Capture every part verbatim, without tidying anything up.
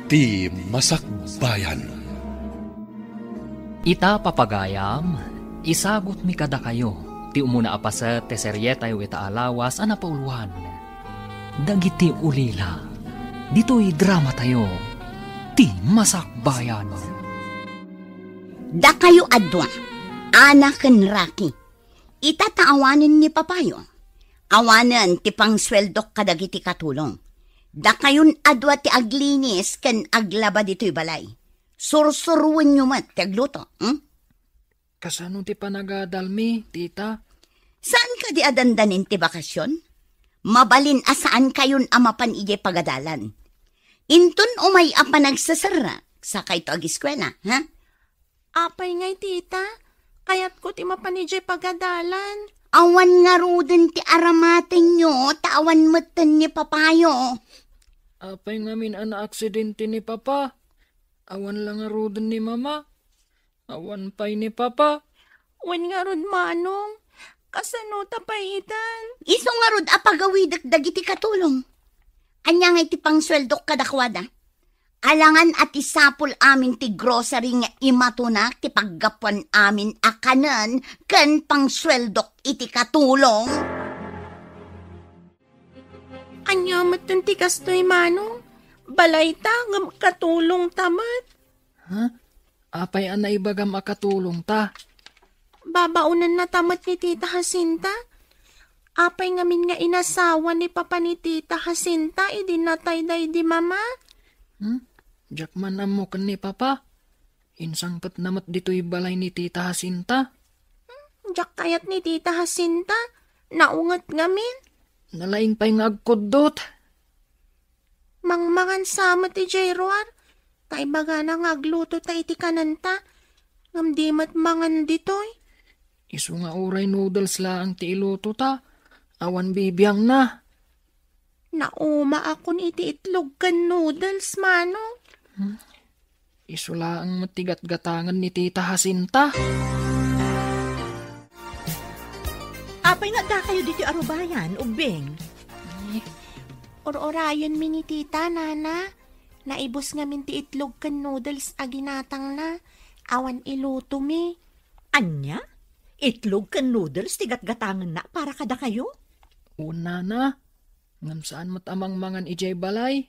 Ti Masakbayan. Ita, papagayam, isagutmi kadakayo ti umuna a paset ti serietayo ita a lawas a napauloan, Dagiti Ulila. Ditoy dramatayo, Ti Masakbayan. Dakayo a dua, Ana ken Raki. Ita ta awanen ni papayo. Awanen ti pangsueldok kadagiti katulong. Dakayon a dua ti aglinis ken aglaba ditoy balay. Sursuroenyo met ti agluto, hmm? Kasano ti panagadalmi, tita? Saan kadi a dandanin ti bakasyon? Mabalin a saan kayon a mapan idiay pagadalan. Inton umay a panagseserrek, sakayto agiskuela, ha? Apay ngay, tita? Kayatko ti mapan idiay pagadalan. Awan ngaruden ti aramatenyo, ta awan metten ni papayo. Apay ngamin a naaksidente ni papa? Awan la ngaruden ni mama? Awan pay ni papa? Wen ngarud, manong. Kasano ta pay itan? Isu ngarud a pagawidek dagiti katulong. Ania ngay ti pangsueldok kadakuada? Alangan a ti sapul amin ti grocery nga imatunak ti paggapuan amin a kanen ken pangsueldok iti katulong. Ania metten ti kastoy, manong? Balayta ngem katulongta met. Ha? Apay a naibagam a katulongta? Babaonennata met ni Tita Jacinta. Apay ngamin nga inasawa ni papa ni Tita Jacinta idi natay daydi mama? Hmm? Diak man ammo ken ni papa. Insangpetna met ditoy balay ni Tita Jacinta. Hmm? Diak kayat ni Tita Jacinta. Naunget ngamin. Nalaing pay nga agkuddot. Mangmangan sa met idiay ruar, ta ibagana nga aglutota iti kanenta, ngem di met mangan ditoy. Isu nga uray noodles laeng ti ilutota, awan bibiangna. Naumaakon iti itlog ken noodles, manong. Hmm? Isu laeng met ti gatgatangen ni Tita Jacinta. Apay nga addakayo ditoy arubayan, Ubbing? Ur-urayenmi ni Tita, Nana. Naibus ngamin ti itlog ken noodles a ginatangna. Awan ilutomi. Ania? Itlog ken noodles ti gatgatangenna para kadakayo? Wen, Nana. Ngem saan met a mangmangan idiay balay.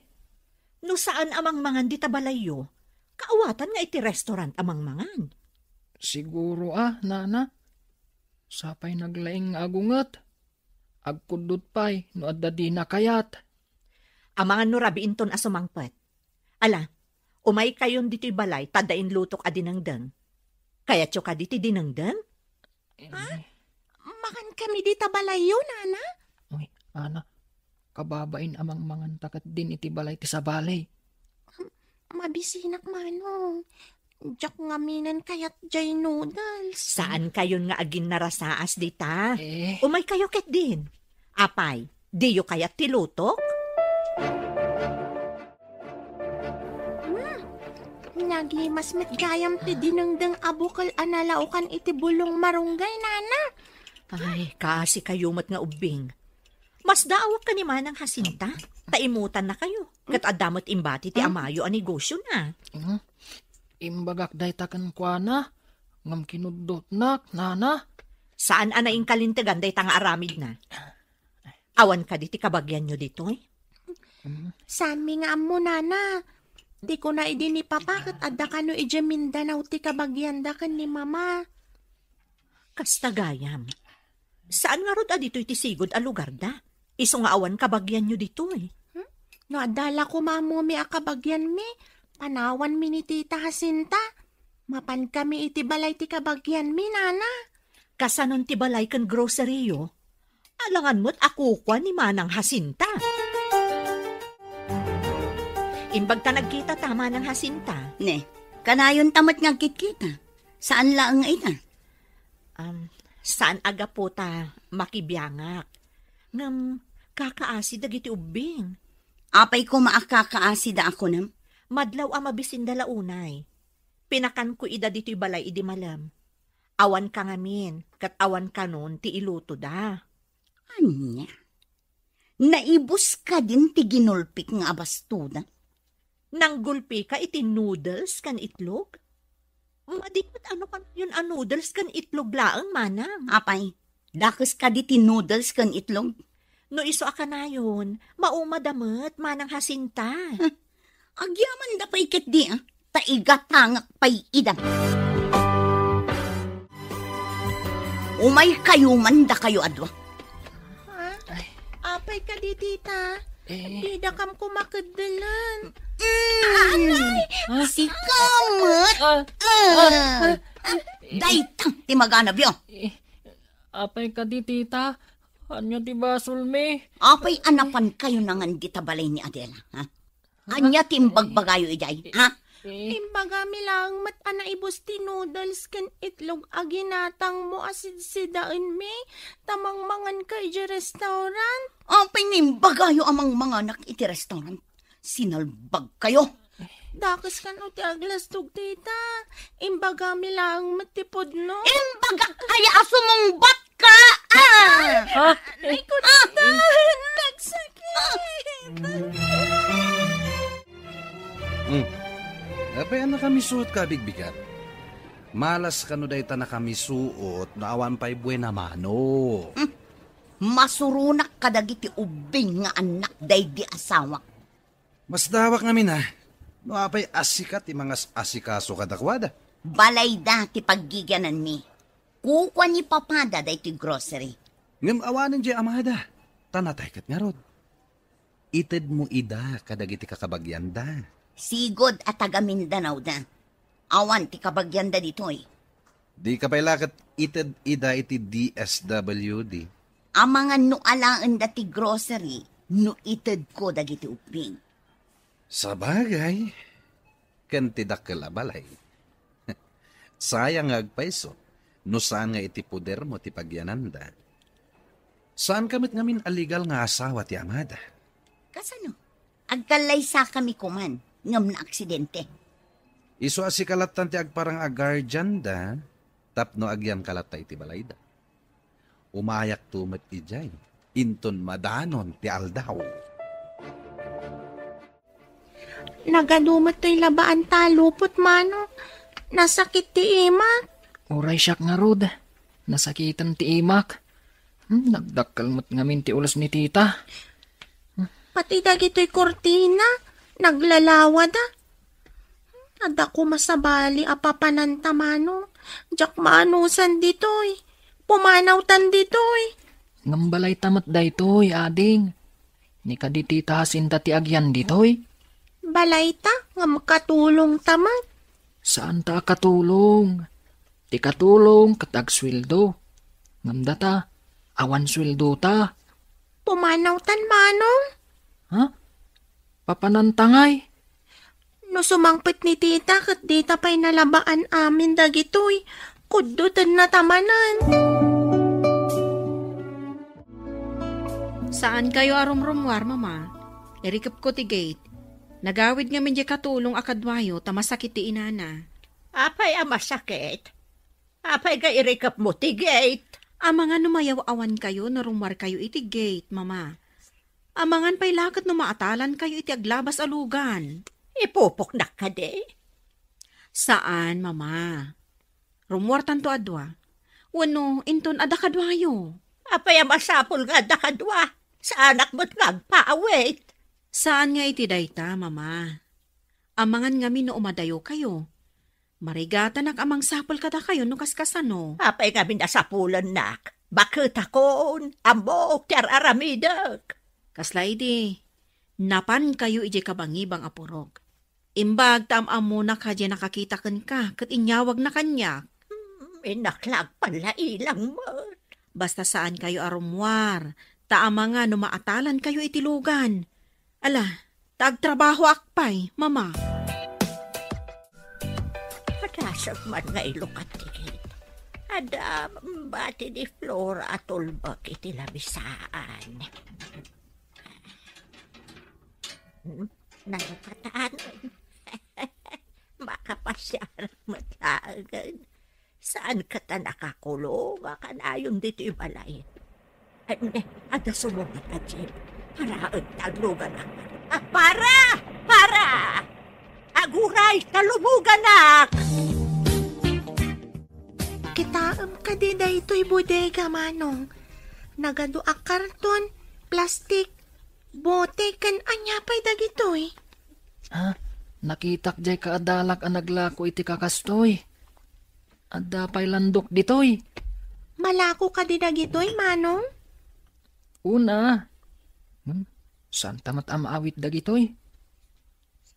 No saan a mangmangan dita balayyo, kaawatan nga iti restaurant a mangmangan. Siguro a, Nana. Sapay naglaing nga agunget. Agkuddot pay no adda dina kayat. Amangan no rabiinton a sumangpet. Ala, umaykayon ditoy balay ta adda inlutok a dinengdeng. Kayatyo kadi ti dinengdeng? Ha? Mangankami dita balayyo, Nana? Uy, Ana, kababain a mangmanganta ketdin iti balay ti sabali. Mabisinak, manong. Diak ngamin kayat jay noodles. Saankayon nga aginnarasaas dita? Eh. Umaykayo ketdin. Apay, diyo kayat ti lutok? Hmm. Nagimas met gayam ti dinengdeng a bukel a nalaokan iti bulong marunggay, Nana. Ay, kaasikayo met nga ubbing. Masdaawak ken ni Manang Jacinta, ta imutannakayo. Ket adda met imbati ti amayo a negosiona. Hmm. Imbagak dayta kenkuana, ngem kinuddotnak, Nana. Saan a naingkalintegan dayta nga aramidna. Awan kadi ti kabagianyo ditoy? Saanmi nga ammo, Nana. Ti kuna idi ni Papa ket adda kano idiay Mindanao ti kabagianda ken ni Mama. Kasta gayam. Saan ngarud a ditoy ti sigud a lugarda? Isu nga awan kabagianyo ditoy. Hmm? No adda la koma ammomi a kabagianmi, panawanmi ni Tita Jacinta. Mapankami iti balay ti kabagianmi, Nana. Kasanon ti balay ken groceryo? Alangan met a kukua ni Manang Jacinta. Imbag ta nagkita ta, Manang Jacinta. Ne, kanayon ta met nga agkitkita. Saan laeng nga ita? Um, saan a gapu ta makibiangak. Ngem, kakaasi dagiti ubbing. Apay koma a kakaasida a kunem? Madlaw a mabisinda la unay. Pinakanko ida ditoy balay idi malem. Awanka ngamin, ket awan kanon ti ilutoda. Ania? Naibus kadin ti ginulpik nga abastoda? Nanggulpika iti noodles ken itlog? Madi met ano kanayon a noodles ken itlog laeng, manang? Apay, dakes kadi ti noodles ken itlog? No isu a kanayon, maumada met, Manang Jacinta. Hmm. Agyamanda pay ketdi, ah. Ta igatangak pay ida. Umaykayo man dakayo a dua. Ha? Apay kadi, tita? Eh. Didakam kumakeddelen. Mm. Anay! Ha? Sika met. Ah, ah, ah. Dayta ti maganabyo. Eh, apay kadi, tita? Ania ti basolmi? Apay a napankayo nangan dita balay ni Adela, ha? Ania ti imbagbagayo idiay, ha? Eh. Imbagami laeng met a naibus ti noodles ken itlog a ginatangmo a sidsidaenmi, ta mangmanganka idiay restaurant. Apay nga imbagayo a mangmanganak iti restaurant? Sinalbagkayo. Dakes kano ti aglastog, tita. Imbagami laeng met ti pudno. Imbagak kaya a sumungbat ka, ah! Ha? Ay, kunta, nagsakit. Hmm. Apay a nakamisuot ka, bigbigat? Malas kano dayta nakamisuot no awan pay buena mano. Hmm. Masuronak kadagiti ubbing nga annak daydi asawak. Masdawak ngamin, a, no apay a sika ti mangas-asikaso kadakuada. Balayda ti paggigiananmi. Kukua ni papada daytoy grocery. Ngem awanen diay amada, ta natay ket ngarud. Itedmo ida kadagiti kakabagianda. Sigud a taga Mindanao da. Awan ti kabagianda ditoy. Dika pay la ket ited ida iti D S W D. Amangan no alaenda ti grocery no itedko dagiti ubbing. Sabagay, ken ti dakkel a balay. Sayang nga agpayso no saan nga iti podermo ti pagiananda. Saanka met ngamin a legal nga asawa ti amada. Kasano? Agkallaysakami koman ngem naaksidente. Isu a sika lattan ti agparang a guardian da, tapno agyanka latta iti balayda. Umayakto met idiay, inton madanon ti aldaw. Nagadu met toy labaan ta lupot, manong. Nasakit ti imak. Uray siak ngarud. Nasakitan ti imak. Hmm, nagdakkel met ngamin ti ulos ni tita. Pati dagitoy kurtina, naglalawada. Adda koma sabali a papananta, manong. Diak maanusan ditoy. Pumanawtan ditoy. Ngem balayta met daytoy, ading. Ni kadi tita Jacinta ti agyan ditoy? Balayta, ngem katulongta met. Saanta a katulong. Ti katulong ket agsueldo. Ngem data, awan sueldota. Pumanawtan, manong. Ha? Papananta ngay? No sumangpet ni tita ket dita pay nalabaan amin dagitoy, kuddotenna ta manen. Saankayo a rumrummuar, Mama. Irikepko ti gate. Nagawid ngamin diay katulong a kaduayo ta masakit ti inana. Apay a masakit? Apay nga irikepmo ti gate? Amangan no mayaw-awankayo no rummuarkayo iti gate, Mama. Amangan pay la ket no maatalankayo iti aglabas a lugan. Ipupoknak kadi? Saan, Mama. Rummuartanto a dua. Wenno, inton adda kaduayo. Apay a masapul nga adda kadua? Saanak met nga agpaawit. Saan nga iti dayta, Mama. Amangan ngamin no umadayokayo. Marigatanak a mangsapul kadakayo no kaskasano. Apay ngamin a sapulennak? Baketakon, ammok ti ar-aramidek. Kasla idi, napankayo idiay kabangibang a purok. Imbag ta am-ammonak a diay nakakita kenka ket inyawagna kaniak. Hmm, innak la agpallailang met. Basta saankayo a rummuar, ta amangan no maatalankayo iti lugan. Ala, ta agtrabahoak pay, Mama. Padasek man nga ilukat ti gate. Adda bati ni Flora a tulbek iti labisaan. Hmm? Nalukatan. Makapasiar met laengen. Saan ket a nakakulong a kanayon ditoy balay? Ay, ne, adda sumungbat a jeep. Paraen ta agluganak. Ah, para! Para! Ay, kaluboganak! Kitaem kadi daytoy bodega, Manong. Nagadu a karton, plastik, bote, ken ania pay dagitoy? Ha? Nakitak jay kaadalak a naglako iti kakastoy. Adda pay landok ditoy. Malako kadi dagitoy, Manong? Una. Hmm, saan ta met a maawit dagitoy?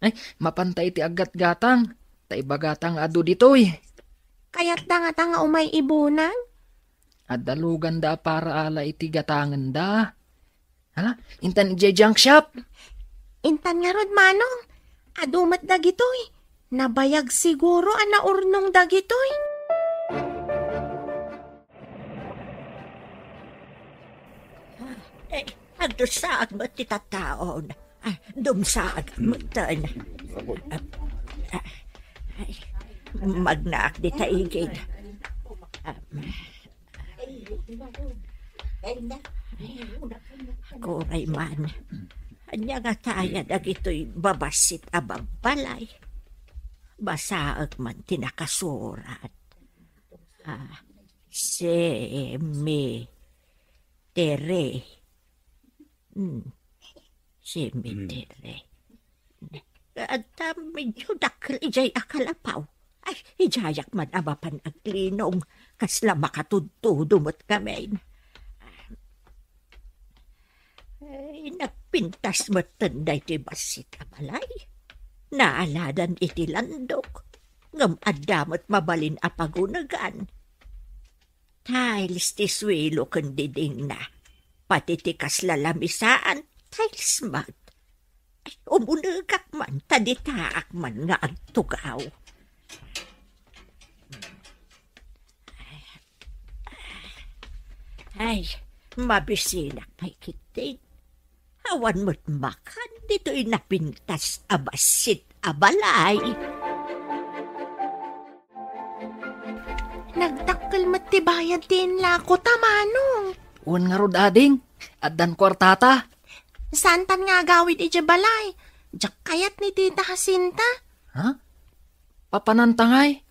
Ay, mapanta iti aggatgatang. Ta ibagata nga adu ditoy. Kayatda ngata nga umay ibunan? Adda luganda a para ala iti gatangenda. Hala, intan idiay junk shop. Intan ngarud, Manong. Adu met dagitoy. Nabayag siguro a naurnong dagitoy. Eh, agdusaag met ti tattaon. Ah, dumsaag met ten. Ah, ay, magnaak dita igid. Ah, Kuray man. Ania nga taya dagitoy babassit a babbalay? Basaek man ti nakasurat. Ah, cemetery. Hmm. Cemetery. Adda medyo dakkel idiay a kalapaw. Ay, idiayak man a mapan aglinong, kasla makatudtudo met ngamin. Ay, nagpintas metten daytoy bassit a balay. Naaladan iti landok, ngem adda met mabalin a pagunegan. Tiles ti suelo ken didingna. Pati ti kasla lamisaan, tiles met. Ay, umunegak man, ta ditaak man nga agtugaw. Ay, mabisinak pay ketdi. Awan met makan ditoy napintas a bassit a balay. Nagdakkel met ti bayad ti inlako ta, Manong. Wen ngarud, ading, addan kuartata. Saantan nga agawid idiay balay. Diak kayat ni Tita Jacinta. Ha? Papananta ngay?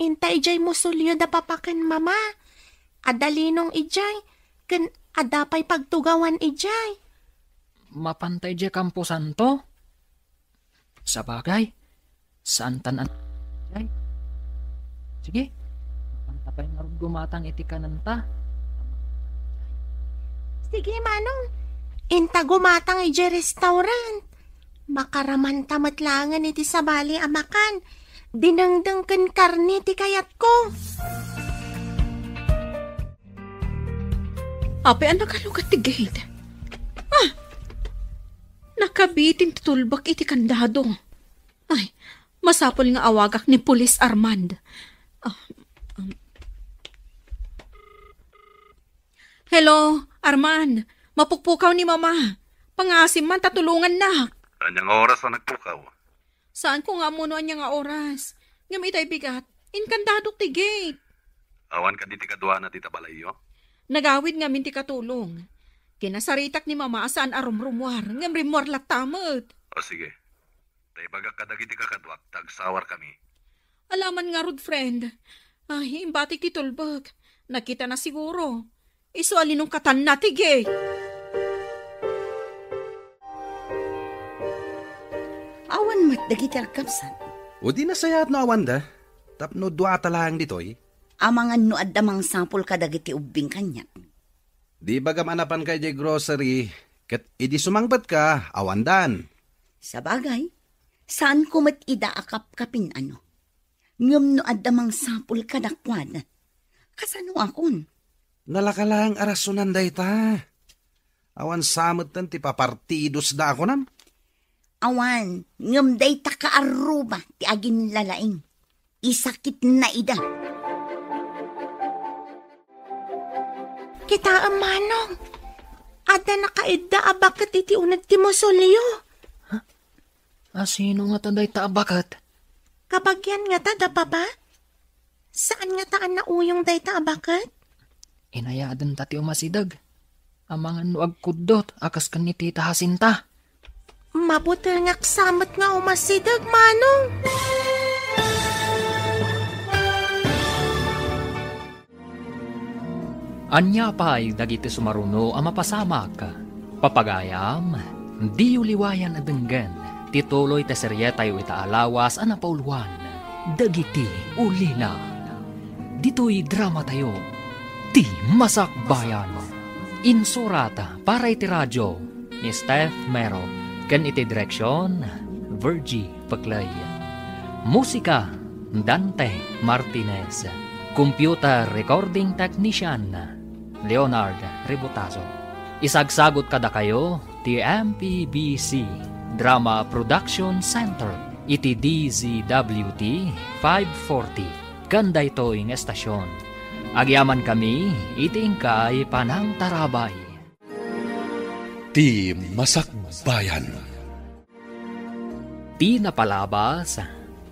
Inta idiay musolyo da papa ken mama. Adda linong idiay, ken adda pay pagtugawan idiay. Mapanta idiay kamposanto? Sabagay, saantan a-, ay. Sige, mapanta pay ngarud gumatang iti kanenta. Sige, Manong. Inta gumatang idiay restaurant. Makaramanta met laengen iti sabali a makan. Dinengdeng ken karne ti kayatko. Apay a nakalugat ti gate? Ah! Nakabitin ti tulbek iti kandado. Ay, masapul nga awagak ni Pulis Armand. Ah, um. Hello, Armand. Mapukpukaw ni Mama. Pangaasim man ta tulongannak. Ania nga oras a nagpukaw? Saanko nga ammo no ania nga oras. Ngem itay bigat, inkandadok ti gate. Awan kadi ti kaduana dita balayyo? Nagawid ngamin ti katulong. Kinasaritak ni Mama a saan a rumrumuar, ngem rimmuar latta met. O sige. Ta ibagak kadagiti kakaduak ta agsawarkami. Alaman ngarud, friend. Ay, imbatik ti tulbek. Nakitana siguro. Isu a linungkatanna ti gate. Awan met dagiti agkabsat. O di nasayaat no awanda, tapno duata laeng ditoy. Amangan no adda mangsapul kadagiti ubbing kaniak. Di bagam a napanka idiay grocery, ket idi sumangpetka, awandan. Sabagay, saanko met ida a kapkapin, ano? Ngem no adda mangsapul kadakuada, kasanoakon? Nalaka laeng a rasonan dayta. Awan sa metten ti papartidosda a kunam? Awan, ngem dayta kaarruba ti aginlalaing. Isakitna ida. Kitaem, Manong. Adda nakaidda a baket iti uneg ti musolyo. Asino ngata dayta a baket? Kabagian ngata da Papa? Saan ngata a nauyong dayta a baket? Inayadenta ti umasideg. Amangan no agkuddot a kas ken ni Tita Jacinta. Mabutengak sa met nga umasideg, Manong. Ania pay dagiti sumaruno a mapasamak? Papagayam, diyo liwayan a denggen ti tuloy ti serietayo ita a lawas a napauluan, Dagiti Ulila. Ditoy dramatayo, Ti Masakbayan. Insurat para iti radio ni Steph Mero ken iti direksion, Virgie Peclay. Musika, Dante Martinez. Computer recording technician, Leonard Rebotazo. Isagsagot kadakayo ti M P B C Drama Production Center iti D Z W T five forty ken daytoy nga estasion. Agyamankami iti inkay panangtarabay. Ti Masakbayan. Ti napalabas,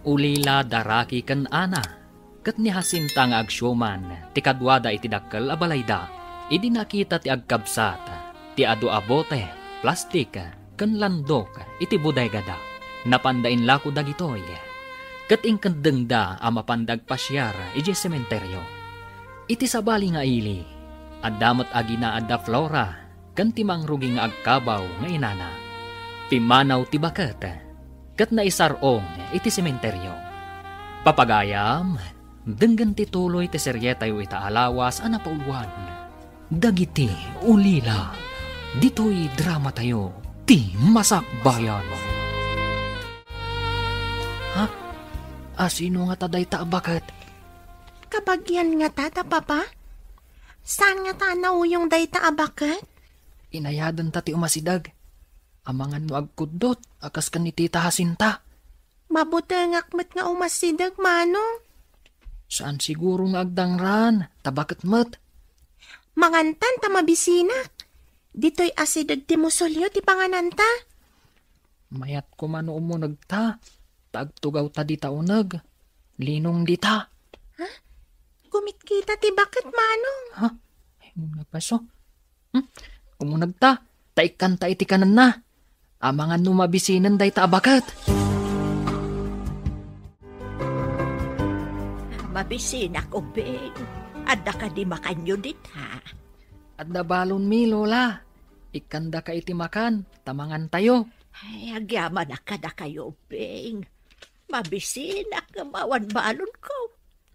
ulila da Rocky ken Ana, ket ni Jacinta nga agsiuman ti kaduada iti dakkel a balayda. Idi nakita ti agkabsat ti adu a bote, plastik, ken landok iti bodegada, napanda inlako dagitoy, ket inkendengda a mapanda agpasiar idiay sementerio. Iti sabali nga ili, adda met aginaad da Flora ken ti mangrugi nga agkabaw nga inana. Pimmanaw ti baket ket naisar-ong iti sementerio. Papagayam, denggen ti tuloy ti serietayo ita a lawas a napauluan, Dagiti Ulila. Ditoy dramatayo, Ti Masakbayan. Ha? Asino ngata dayta a baket? Kabagian ngata ta, Papa? Saan ngata a nauyong dayta a baket? Inayadenta ti umasideg. Amangan no agkuddot a kas ken ni Tita Jacinta. Mabutengak met nga umasideg, Manong. Saan siguro nga agdangran, ta baket met. Mangantan ta mabisinak. Ditoy asideg ti musolyo ti pangananta. Mayat koma no umunegta, ta agtugawta dita uneg. Linong dita. Ha? Kumitkita ti baket, Manong. Ha? Ay, nga paso. Hmm? Umunegta, ta ikkanta iti kanenna. Amangan no mabisinen dayta a baket. Mabisinak, Ubing. Adda kadi makanyo dita? Adda balonmi, Lola. Ikkandaka iti makan, ta mangantayo. Ay, agyamanak kadakayo, Ubing. Mabisinak ngem awan balonko.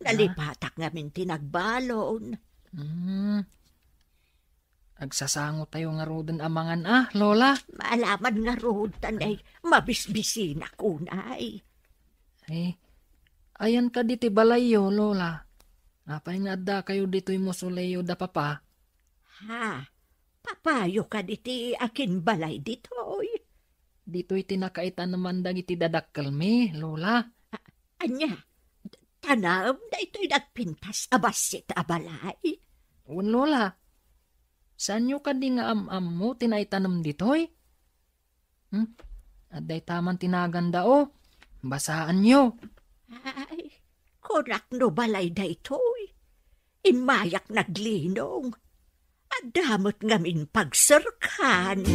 Ah? Nalipatak ngamin ti nagbalon. Hmm. Agsasangotayo ngaruden a mangan a, Lola? Maalaman ngarud, ta nay, mabisbisinak unay. Ay, ayan kadi ti balayyo, Lola? Apay nga addakayo ditoy musoleo da Papa? Ha? Papayo kadi ti akinbalay ditoy? Ditoy ti nakaitaneman dagiti dadakkelmi, Lola. A-, ania? Tanem daytoy nagpintas a bassit a balay? Wen, Lola. Saanyo kadi nga am-ammo ti naitanem ditoy? Hmm? Adda itaman ti naganda, o. Basaanyo. Ay, kunak no balay daytoy. Immayak naglinong. Adda met ngamin pagserkan.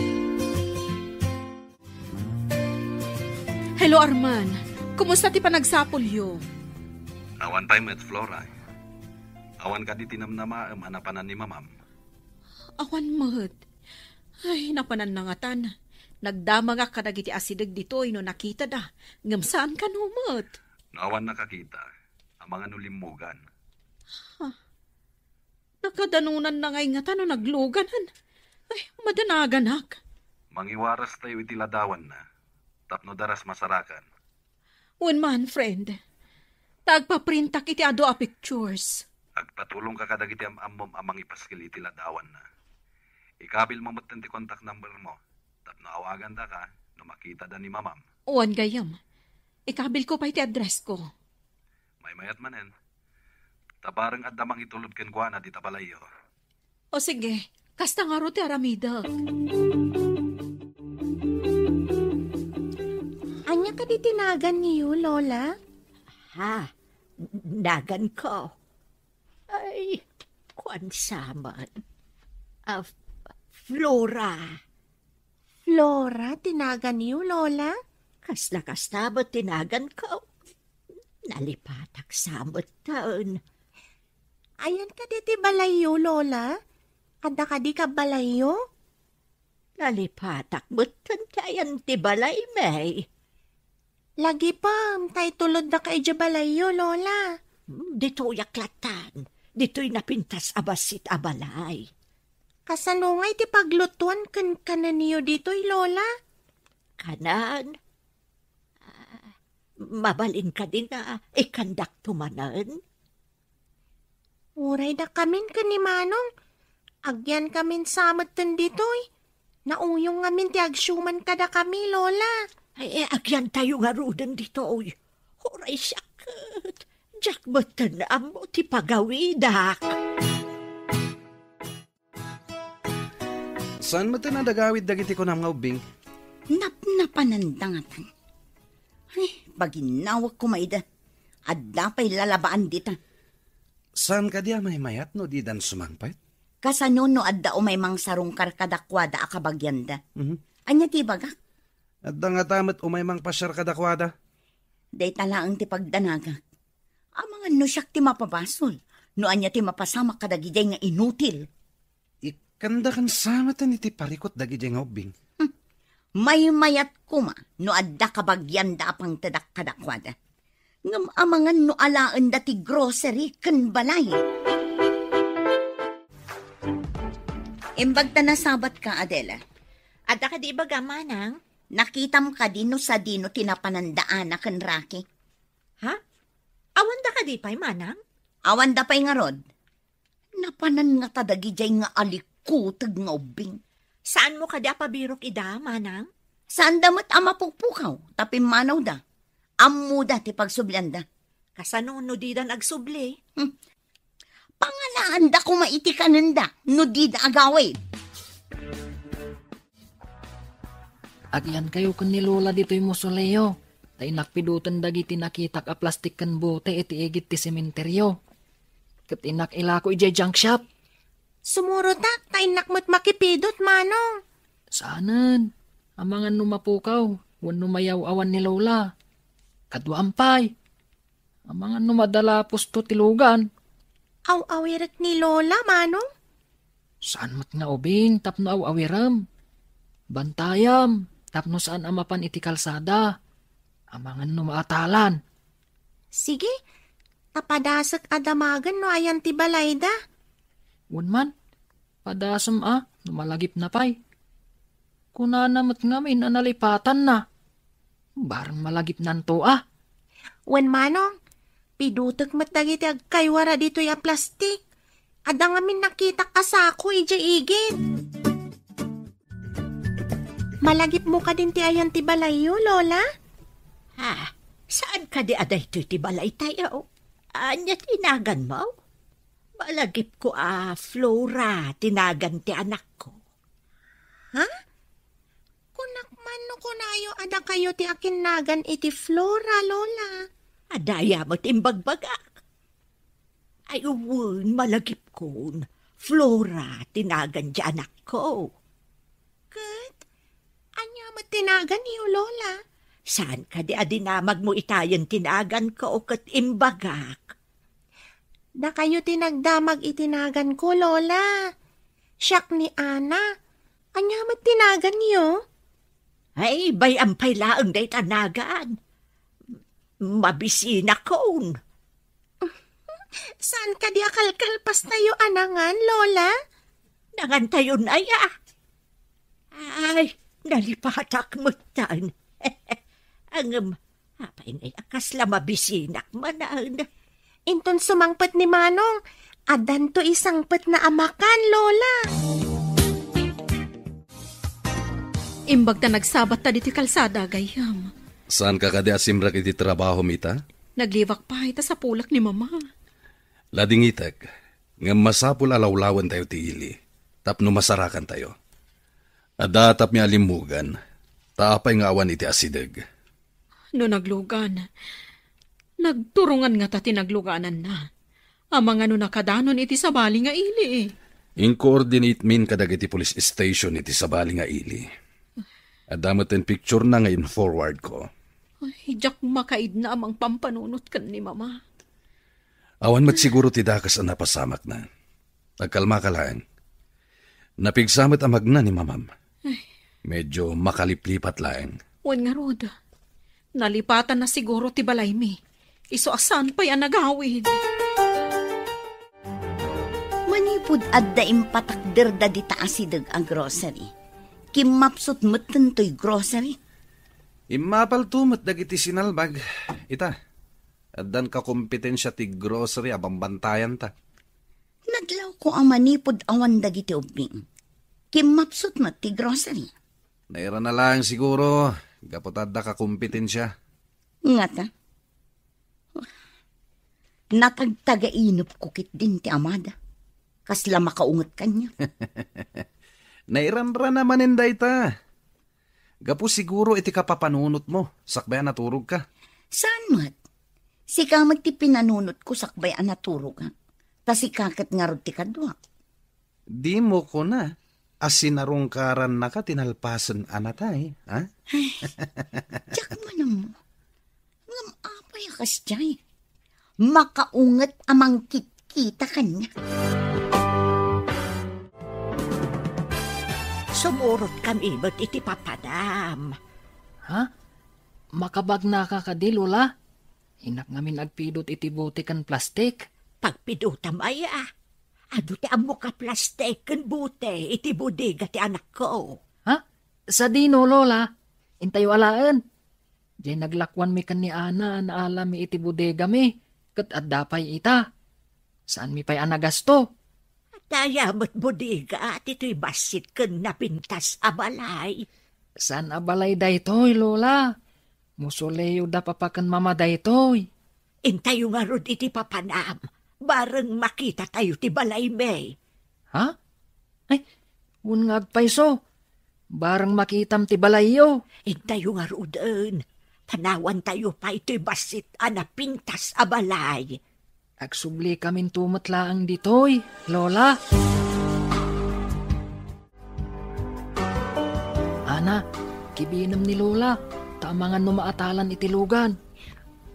Hello, Arman. Kumusta ti panagsapulyo? Awan pay met, Flora. Awan kadi ti namnamaem a napanan ni Mamam? Awan met. Ay, napanan nangatan. Nagdamagak kadagiti asideg ditoy no nakitada. Ngem saan kano met. No awan nakakita, amangan no limmugan. Ha? Nakadanunan na ngay ngata no nagluganan. Ay, madanaganak. Mangiwaras tayo iti ladawanna, tapno daras masarakan. Wen man, friend. Ta agpaprintak iti adu a pictures. Agpatulongka kadagiti am-ammom a mangipaskil iti ladawanna. Ikabilmo metten ti contact number mo, tapno awagandaka no makitada ni Mamam. Wen, gayyem. Ikabilko pay ti addressko. Maymayat manen. Ta bareng adda mangitulod kenkuana dita balayyo. O sige, kasta ngarud ti aramidek. Ania kadi ti naganyo, Lola? Ha? Naganko? Ay, kuan sa man. Ah, F-, Flora. Flora ti naganyo, Lola? Kasla kasta met ti naganko. Nalipatak sa metten. Ayan kadi ti balayyo, Lola? Adda kadi kabbalayyo? Nalipatak metten ti ayan ti balaymi. Lagipem, ta itulodda ka idiay balayyo, Lola. Hmm, ditoyak lattan. Ditoy napintas a bassit a balay. Kasano nga iti paglutuan ken kanenyo ditoy, Lola? Kanen? Ah, mabalin kadi nga ikandakto manen? Uray dakamin ken ni Manong, agyankamin sa metten ditoy. Nauyong ngamin ti agsiuman kadakami, Lola. Ay, eh, agyantayo ngaruden ditoy. Uray siak ket, diak metten ammo ti pagawidak. Saan met a nagawid dagiti kunam nga ubbing? Napnapananda ngatan. Ay, paginnawek koma ida. Adda pay lalabaan dita. Saan kadi a maymayat no didan sumangpet? Kasano no adda umay mangsarungkar kadakuada a kabagianda? Mhm. Ania ti ibagak? Adda ngata met umay mangpasiar kadakuada. Dayta laeng ti pagdanagak. Amangan no siak ti mapabasol, no ania ti mapasamak kadagidiay nga inutil. Ikkandakan sa metten iti parikut dagidiay nga ubbing. Hmm. Maymayat koma no adda kabagianda a pangtedak kadakuada. Ngem amangan no alaenda ti grocery ken balay. Imbag ta nasabat ka, Adela. Adda kadi ibaga, Manang? Nakitam kadi no sadino ti napananda Ana ken Rocky? Ha? Awanda kadi pay, Manang? Awanda pay ngarud. Napanan ngata dagidiay nga alikuteg nga ubbing. Saanmo kadi a pabirok ida, Manang? Saanda met a mapukpukaw, ta pimmanawda. Ammoda ti pagsublianda. Kasano no didan agsubli? Hmm. Pangalaanda koma iti kanenda no dida agawid. Agyankayo ken ni Lola ditoy mausoleo, ta innak piduten dagiti nakitak a plastik ken bote iti igid ti sementerio. Ket innak ilako idiay junk shop. Sumurotak, ta innak met makipidut, Manong. Saanen, amangan no mapukaw, wenno mayaw-awan ni Lola. Kaduam pay. Amangan no madala pusto ti lugan. Aw-awirek ni Lola, Manong? Saan met nga ubing tapno aw-awirem. Bantayam tapno saan a mapan iti kalsada. Amangan no maatalan. Sige, ta padasek a damagen no ayan ti balayda. Wen man, padasem a no malagipna pay. Kunana met ngamin a nalipatanna. Barang malagipnanto a. Wen Manong, pidutek met dagiti agkaywara ditoy a plastik. Adda ngamin nakitak a sako idiay igid. Malagipmo kadin ti ayan ti balayyo, Lola? Ha? Saan kadi a daytoy ti balaytayo? Ania ti naganmo? Malagipko a Flora ti nagan ti anakko. Ha? Kunak man no kunayo a dakayo ti akinnagan iti Flora, Lola. Adda aya met imbagbagak? Ay, wen, malagipkon. Flora ti nagan ti anakko. Ket, ania met ti naganyo, Lola? Saan kadi a dinamagmo itayen ti naganko ket imbagak? Dakayo ti nagdamag iti naganko, Lola. Siak ni Ana. Ania met ti naganyo? Ay, bay-am pay laeng dayta nagan. Mabisinakon. Saan kadi a kalkalpastayo a nangan, Lola? Nangantayon aya? Ay, nalipatak metten. Ngem, apay ngay a kasla mabisinak manen? Inton sumangpet ni Manong, addanto isangpetna a makan, Lola. Imbag ta nagsabatta ditoy kalsada, gayyem. Saanka kadi a simrek iti trabahom ita? Naglibak pay ta sapulek ni Mama. Ladingitek, ngem masapul a lawlawentayo ti ili, tapno masarakantayo. Adda tapmi a limmugan, ta apay nga awan iti asideg? No naglugan, nagturongan ngata ti naglugananna. Amangan no nakadanon iti sabali nga ili. Inkoordinatemin kadagiti police station iti sabali nga ili. Adda met ti picture na nga in-forward ko. Ay, diak makaidna a mangpampanunot ken ni Mama. Awan met siguro ti dakes a napasamakna. Agkalmaka laeng. Napigsa met a magna ni Mamam. Ay. Medyo makaliplipat laeng. Wen ngarud, nalipatanna siguro ti balaymi. Isu a saan pay a nagawid. Manipud adda impatakderda dita asideg a grocery, kimmapsut metten toy grocery. Immapalto met dagiti sinalbag. Ita, addan kakompetensia ti grocery a bambantayanta. Nadlawko a manipud awan dagiti ubbing, kimmapsut met ti grocery. Nairana laeng siguro, gapu ta adda kakompetensia. Ngata? Natagtagainepko ketdin ti amada. Kasla makaunget kaniak. Nairanrana manen dayta. Gapu siguro iti kapapanunotmo, sakbay a naturogka. Saan met? Sika met ti pinanunotko sakbay a naturogak. Ta sika ket ngarud ti kaduak. Dimo kuna a sinarungkarannaka ti nalpasen a natay, ha? Ay, diak manen. Ngem apay a kasdiay? Makaunget a mangkitkita kaniak. Sumurotkami met iti papanam. Ha? Makabagnaka kadi, Lola? Innak ngamin agpidut iti bote ken plastik. Pagpidutam aya? Adu ti ammok a plastik ken bote iti bodega ti anakko. Ha? Sadino, Lola? Intayo alaen. Diay naglakuanmi ken ni Ana a naalami iti bodegami, ket adda pay ita. Saanmi pay a nagasto. Adda aya met bodega ditoy bassit ken napintas a balay? Saan a balay daytoy, Lola. Mausoleo da Papa ken Mama daytoy. Intayo ngarud iti papanam. Bareng makitatayo ti balaymi. Ha? Ay, wen nga agpayso. Bareng makitam ti balayyo. Intayo ngaruden. Panawantayo pay toy bassit a napintas a balay. Agsubli kaminto met laeng ditoy, Lola. Ana, kibinem ni Lola, ta amangan no maatalan iti lugan.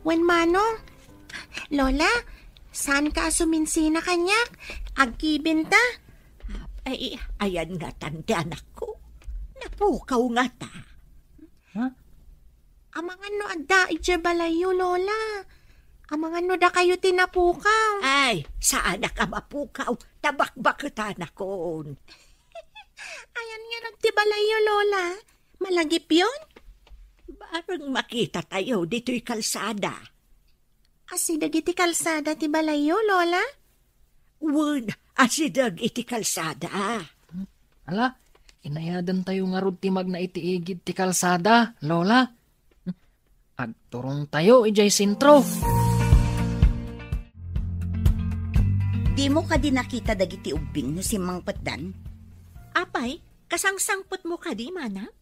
Wen Manong, Lola, saanka a suminsina kaniak? Agkibenta? Ay, ayan ngatan ti anakko. Napukaw ngata. Ha? Amangan no adda idiay balayyo, Lola. Amangan no dakayo ti napukaw. Ay, saanak a mapukaw, ta bakbaketanakon. Ayan ngarud ti balayyo, Lola. Malagipyon? Bareng makitatayo ditoy kalsada. Asideg iti kalsada ti balayyo, Lola? Wen, asideg iti kalsada. Ala, inayadantayo ngarud ti magna iti igid ti kalsada, Lola. Agturongtayo idiay sentro. Dimo kadi nakita dagiti ubbing no simmangpetdan? Apay, kasangsangpetmo kadi, Manang?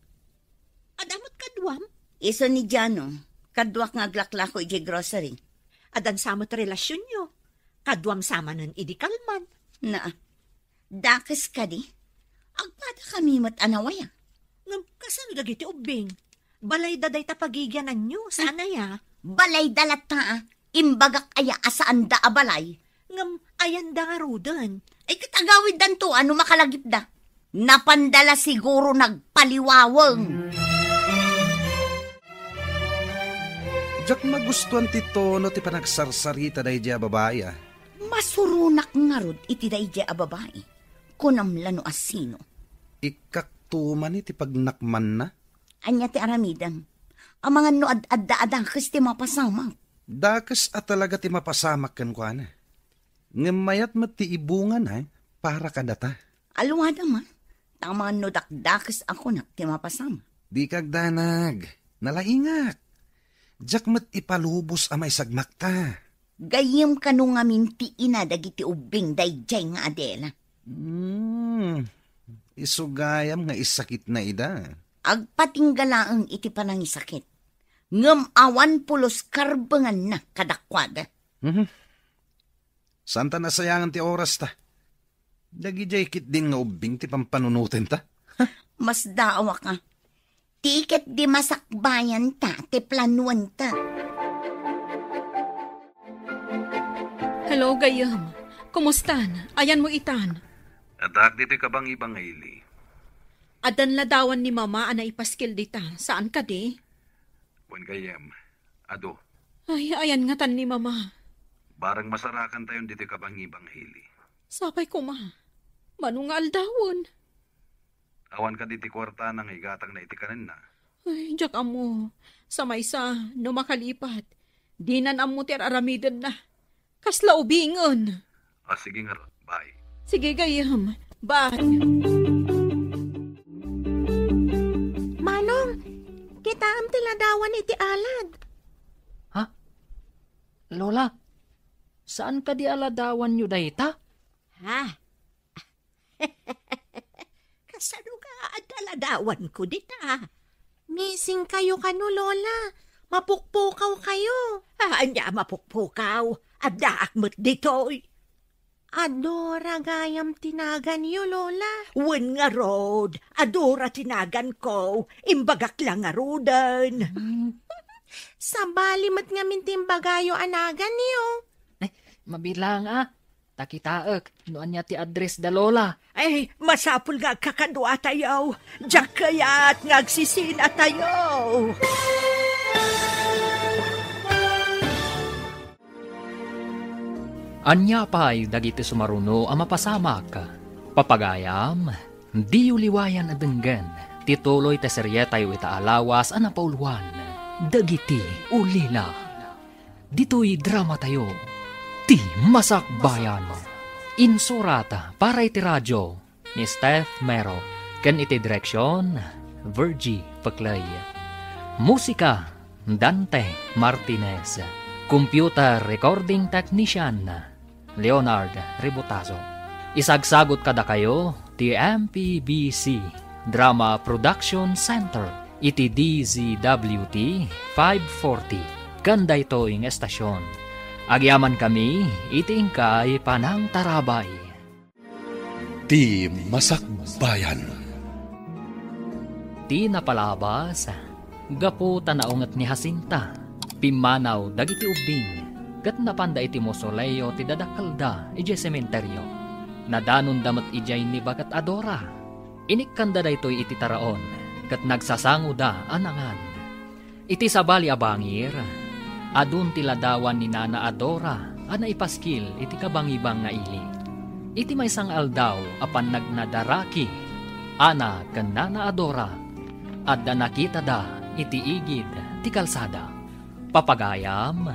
Adda met kaduam? Isu ni Jano, kaduak nga aglaklako idiay grocery. Addan sa met relasionyo. Kaduam sa manen idi kalman. Naa, dakes kadi? Agpadakami met a nawaya. Ngem kasano dagiti ubbing? Balayda dayta pagigiananyo, saan aya? Balayda latta, a. Imbagak aya a saanda a balay? Ngem ayanda ngaruden? Ay, ket agawiddanto a no makalagipda. Napanda la siguro nagpaliwaweng. Diak magustuan ti tono ti panagsarsarita daydiay a babai, a. Masuronak ngarud iti daydiay a babai. Kunam la no asino. Ikkak tuman iti pagnakmanna. Ania ti aramidem? Amangan no ad-adda a dakes ti mapasamak. Dakes a talaga ti mapasamak kenkuana. Ngem mayat met ti ibungana para kadata. Aluadem, a, ta amangan no dakdakes a kunak ti mapasamak. Dika agdanag. Nalaingak. Diak met ipalubos a maisagmakta. Gayyem kano ngamin ti ina dagiti ubbing daydiay nga Adela. Hmm, isu gayam nga isakitna ida. Agpatingga laeng iti panangisakit, ngem awan pulos karbenganna kadakuada. Mhm. Saanta nasayangan ti orasta. Dagidiay ketdin nga ubbing ti pampanunotenta. Masdaawak a. Ti ket di masakbayanta ti planuanta. Hello, gayyem. Kumustan? Ayanmo itan? Addaak ditoy kabangibangi, Eli. Addan ladawan ni Mama a naipaskil dita, saan kadi? Wen, gayyem, adu. Ay, ayan ngatan ni Mama. Barang masarakantayon ditoy kabangibangi, Eli. Sapay koma. Mano nga aldawen? Awan kadi ti kuartana nga igatangna iti kanenna? Ay, diak ammo. Sa maysa, no makalipat, dinan ammo ti ar-aramidenna. Kasla ubingen. Ah, sige ngarud. Bye. Sige, gayyem. Bye. Manong, kitaem ti ladawan iti alad. Ha? Lola, saan kadi a ladawanyo dayta? Ha? Kasano nga adda ladawanko dita? Missing kayo kano, Lola. Mapukpukaw kayo. Ah, ania a mapukpukaw? Addaak met ditoy. Adora gayam ti naganyo, Lola. Wen ngarud, adora ti naganko. Imbagak la ngaruden. Hmm. Sabali met ngamin ti imbagayo a naganyo. Ay, mabilang, ah. Ta kitaek no ania ti address da Lola. Ay, masapul nga agkakaduatayo. Diak kayat nga agsisinatayo. Ania pay dagiti sumaruno a mapasamak? Papagayam, diyo liwayan a denggen ti tuloy ti serietayo ita a lawas a napauluan, Dagiti Ulila. Ditoy dramatayo, Ti Masakbayan. Insurat para iti radio ni Steph Mero, ken iti direksion, Virgie Peclay. Musika, Dante Martinez. Computer recording technician, Leonard Rebotazo. Isagsagot kadakayo ti M P B C Drama Production Center iti D Z W T five forty. Ken daytoy nga estasion, agyamankami iti inkay panangtarabay. Ti Masakbayan. Ti napalabas, gapu ta naunget ni Jacinta, pimmanaw dagiti ubbing, ket napanda iti mausoleo ti dadakkelda idiay sementerio. Nadanonda met idiay ni Baket Adora. Inikkanda daytoy iti taraon, ket nagsasangoda a nangan. Iti sabali a bangir, adun ti ladawan ni Nana Adora a naipaskil iti kabangibang nga ili. Iti maysa nga aldaw a pannagnadaraki, Ana ken Nana Adora, adda nakitada iti igid ti kalsada. Papagayam,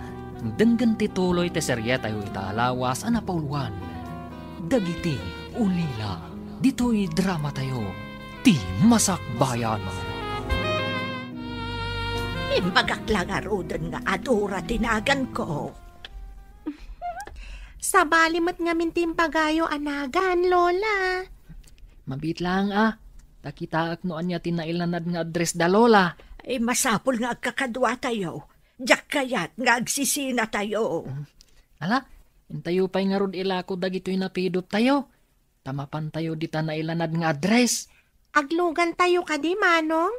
denggen ti tuloy ti serietayo ita a lawas a napauluan, Dagiti Ulila. Ditoy dramatayo, Ti Masakbayan. Imbagak la ngaruden nga Adora ti naganko. Sabali met ngamin ti imbagayo a nagan, Lola. Mabiit laeng, a. Ta kitaek no ania ti nailanad nga address da Lola. Ay, masapul nga agkakaduatayo. Diak kayat nga agsisinatayo. Ala, intayo pay ngarud ilako dagitoy napidottayo. Ta mapantayo dita nailanad nga address. Aglugantayo kadi, Manong?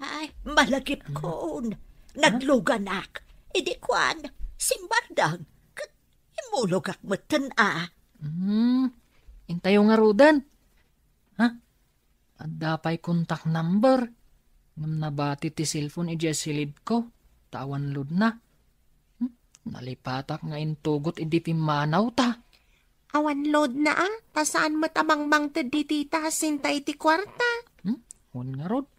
Ay, malagipkon. Nagluganak. Idi kuan, simbardang. Ket immulogak metten a. Hmm, intayo ngaruden. Ha? Adda pay contact number. Ngem nabati ti cellphone idiay silidko, ta awan loadna. Hmm? Nalipatak nga intugot idi pimmanawta. Awan loadna a, ta saan met a mangmangted dita Jacinta iti kuarta. Hmm? Wen ngarud,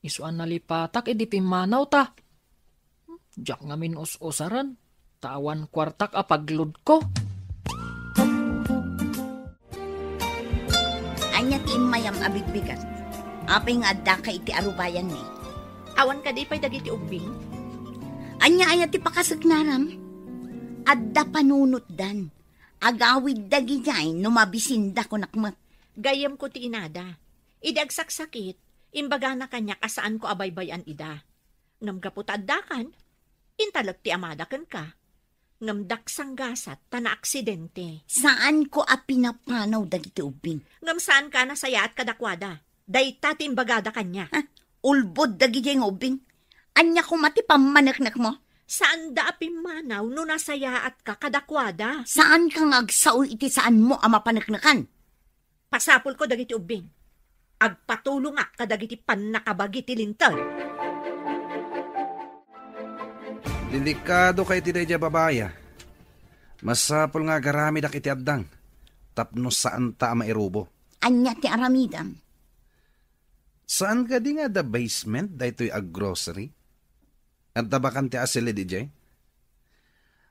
isu a nalipatak idi pimmanawta. Diak ngamin us-usaren, ta awan kuartak a pagloadko. Ania ti immayam a bigbigat? Apay nga addaka iti arubayanmi? Awan kadi pay dagiti ubbing? Ania aya ti pakasagnaram? Adda panunotdan. Agawidda idiay no mabisinda, kunak met. Gayyemko ti inada. Idi agsaksakit, imbagana kaniak a saanko a baybay-an ida. Ngem gapu ta addakan, intalek ti amada kenka. Ngem daksanggasat ta naaksidente. Saanko a pinapanaw dagiti ubbing. Ngem saanka a nasayaat kadakuada. Dayta ti imbagada kaniak. Ha? Ulbod dagidiay nga ubbing. Ania koma ti pammaneknekmo? Saanda a pimmanaw no nasayaatka kadakuada. Saanka nga agsao iti saanmo a mapaneknekan. Pasapulko dagiti ubbing. Agpatulongak kadagiti pannakabagi ti linteg. Delikadoka iti daydiay a babai, a. Masapul nga agaramidak iti addang tapno saanta a mairubo. Ania ti aramidem? Saan kadi nga adda basement daytoy a grocery? Adda bakante a silid idiay?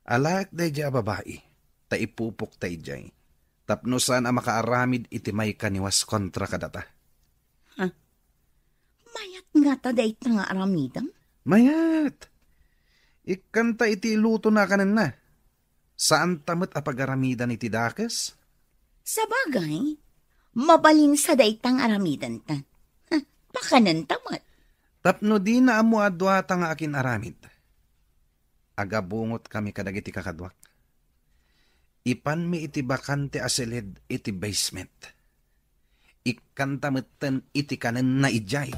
Alaek daydiay a babai, ta ipupokta idiay, tapno saan a makaaramid iti maikaniwas kontra kadata. Ha? Mayat ngata dayta nga aramidem? Mayat! Ikkanta iti ilutona a kanenna. Saanta met a pagaramidan iti dakes? Sabagay, mabalinsa dayta nga aramidenta. Ha, pakanenta met. Tapno dina ammo a duata nga akin-aramid, agabungotkami kadagiti kakaduak. Ipanmi iti bakante a silid iti basement. Ikkanta metten iti kanenna idiay.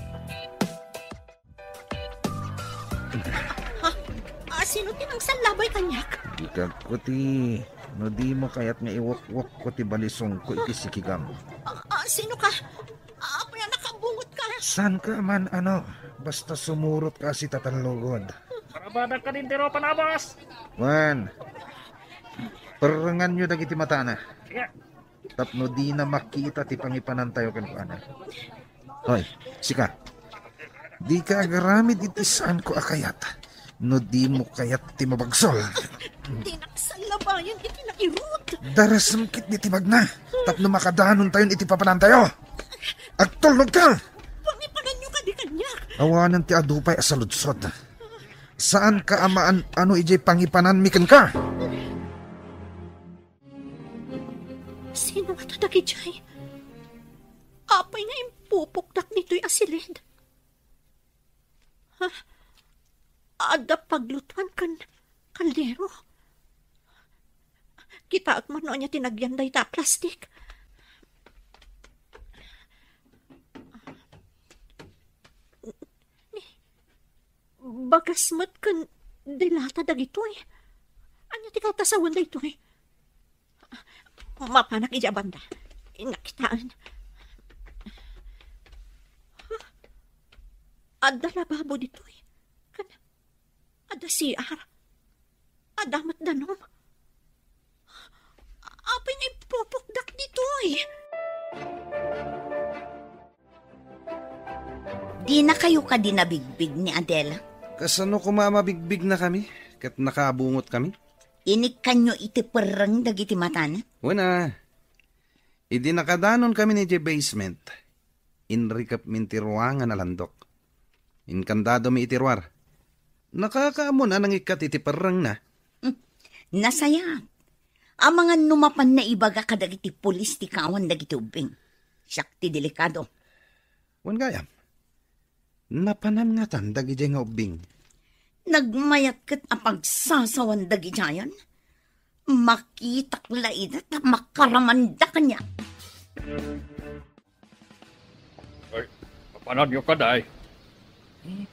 Ha? Ah, sino ti nangsallabay kaniak? Ikagko ti, no dimo kayat nga iwukwukko ti balisongko iti sikigam. Ah, ah, sino ka? Ah, apay a nakabungot ka? Saan ka man, ano? Basta sumurot ka si tatallugod. Barabada ka din, Tiro Panabas! Wan, perrenganyo dagiti matana. Sige. Tapno dina makita ti pangipanantayo kenkuana. Hoy, sika. Dika agaramid iti saanko a kayat. No dimo kayat ti mabagsol. Dinak sallabayan iti nairut. Darasem ketdi ti bagna. Tapno makadanontayon iti papanantayo. Agtulnogka! Pangipananyo kadi kaniak. Awanen ti adu pay a saludsod. Saanka a maan-ano idiay pangipananmi kenka. Sino ngata dagidiay? Apay nga impupokdak ditoy a silid? Ha? Adda paglutuan ken kaldero? Kitaek man no ania ti nagyan dayta a plastik. Bagas met ken dilata dagitoy. Ania ti kaltasawan daytoy? Mapanak idiay banda. Nakitaen. Adda lababo ditoy. Ken adda C R. Adda met danum. Apay nga ipupokdak ditoy? Dinakayo kadi nabigbig ni Adela? Kasano koma a mabigbignakami ket nakabungotkami? Inikkanyo iti perreng dagiti matana? Wen a, idi nakadanonkami idiay basement, inrikepmi ti ruangan a landok. Inkandadomi iti ruar. Nakakaammon a nangikkat iti perrengna. Hmm. Nasayaat. Amangan no mapan naibaga kadagiti pulis ti kawan dagiti ubbing. Siak ti delikado. Wen gayam, napanam ngatan dagidiay nga ubbing? Nagmayat ket a pagsasawan dagidiayen. Makitak la ida ta makaramanda kaniak. Ay, mapananyo kadi? Eh,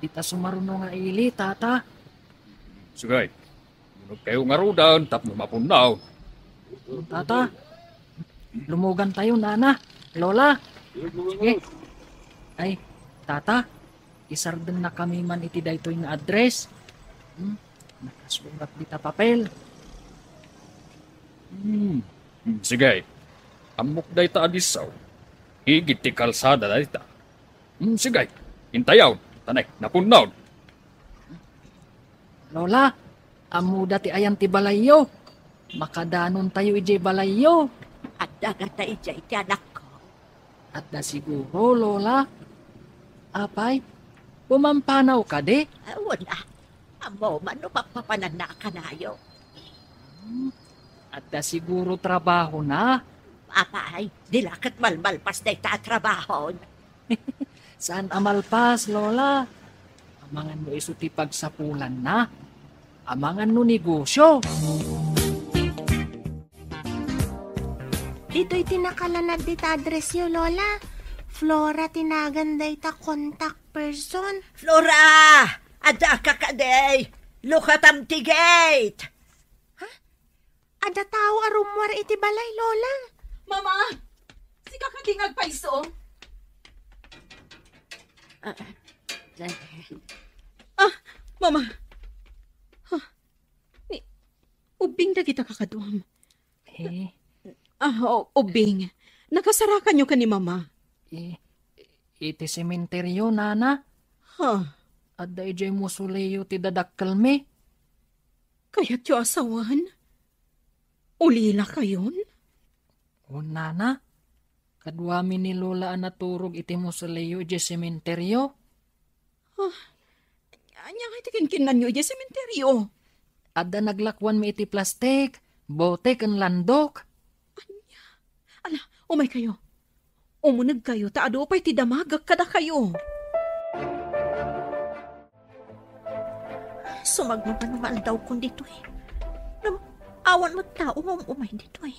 dita sumaruno nga ili, tata. Sige, munogkayo ngaruden tapno mapunnaw. Tata, lumugantayo, nana, lola. Sige. Ay, tata, isardengna kami man iti daytoy nga address. Hmm? Nakasurat dita papel. Hmm. Hmm, sige. Ammok dayta a disso. Igid ti kalsada dayta. Hmm, sige. Intayon. Tanek, napunnaw. Lola, ammoda ti ayan ti balayyo. Makadanontayo idiay balayyo. Adda gata idiay ti anakko. Adda siguro, Lola. Apay, pumampanaw kadi? Ah, wen a. Ammo man no papapananna a kanayo. Hmm, adda siguro trabahona. Apay, di la ket malmalpas dayta a trabahon. Saan a malpas, Lola? Amangan no isu ti pagsapulanna. Amangan no negosyo. Ditoy ti nakalanad dita addressyo, Lola. Flora ti nagan dayta kontak person. Flora! Adda ka kadi! Lukatam ti gate! Ha? Adda tao a rummuar iti balay, Lola. Mama! Sika kadi nga agpayso? Ah, ah, ah. Ah, Mama! Huh. Ni, ubbing dagita kakaduam. Eh. Ah, o-, ubbing. Nakasarakanyo ken ni Mama. Eh, iti sementeryo, Nana. Ha? Adda idiay mausoleo ti dadakkelmi. Kayatyo a sawen? Ulila kayon? Wen, Nana. Kaduami ni Lola a naturog iti mausoleo idiay sementeryo. Ah, ania nga iti kinkinnanyo idiay sementeryo? Adda naglakuanmi iti plastik, bote ken landok. Ania? Ala, umay kayo. Umuneg kayo, ta adu pay ti damagek kadakayo. Sumagmamano nga aldawkon ditoy. Ngem awan met tao nga um-umay ditoy.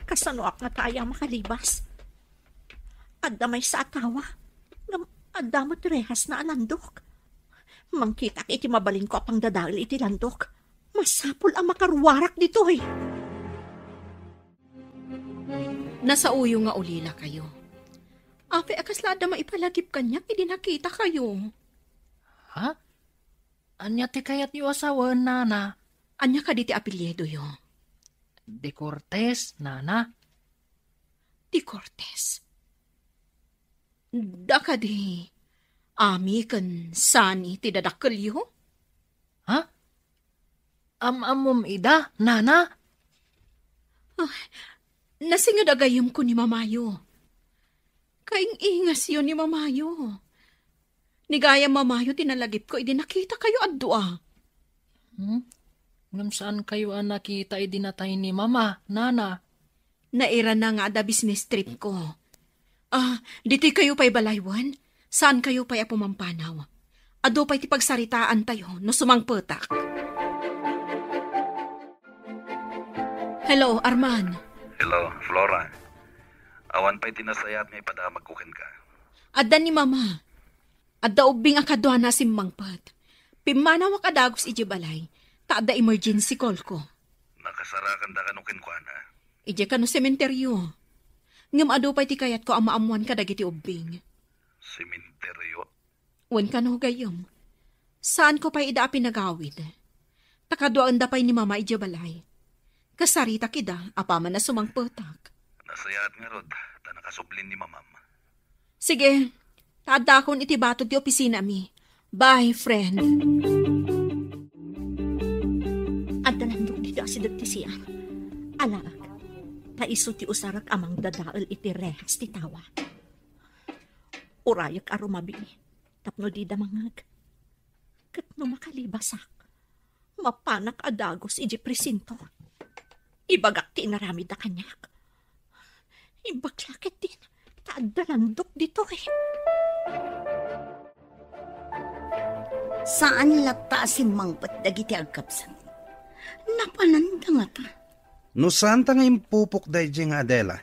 Kasanoak ngata aya makalibas? Adda maysa a tawa, ngem adda met rehasna a landok. Mangkitak iti mabalinko a pangdadael iti landok. Masapul a makaruarak ditoy. Nasaoyo nga ulila kayo. Apay a kasla adda maipalagip kaniak idi nakita kayo? Ha? Ania ti kayatyo a sawen, Nana? Ania kadi ti apelyidoyo? De Cortez, Nana. De Cortez? Da kadi Ami ken Sani ti dadakkelyo? Ha? Am-ammom ida, Nana? Ah, nasinged a gayyemko ni Mamayo. Kaing-ingasyo ni Mamayo. Ni gayam Mamayo ti nalagipko idi nakitakayo a dua. Hmm? Ngem saankayo a nakita idi natay ni Mama, Nana? Nairana nga adda business tripko. Ah, ditoy kayo pay balay wen? Saankayo pay a pumampanaw? Adu pay ti pagsaritaantayo no sumangpetak. Hello, Arman. Hello, Flora. Awan pay ti nasayaat nga ipadamagko kenka. Adda ni Mama. Adda ubbing a kaduana a simmangpet. Pimmanawak a dagus idiay balay, ta adda emergency call ko. Nakasarakanda kano kenkuana? Idiay kano sementeryo. Ngem adu pay ti kayatko a maammoan kadagiti ubbing. Sementeryo? Wen kano, gayyem. Saanko pay ida a pinagawid. Ta kaduaenda pay ni Mama idiay balay. Kasaritak ida, apaman a sumangpetak. Nasayaat ngarud, ta nakasublin ni Mamam. Sige, ta addakon iti batog ti opisinami. Bye, friend. Adda landok dita asideg ti siar. Alaek, ta isu ti usarek a mangdadael iti rehas ti tawa. Urayek a rumabii tapno dida mangngeg. Ket no makalibasak, mapanak a dagus idiay presinto. Ibagak ti inaramidda kaniak. Imbag la ketdin, ta adda landok ditoy. Saan latta a simmangpet dagiti agkabsat. Napananda ngata. No saanta nga impupokda idiay nga Adela,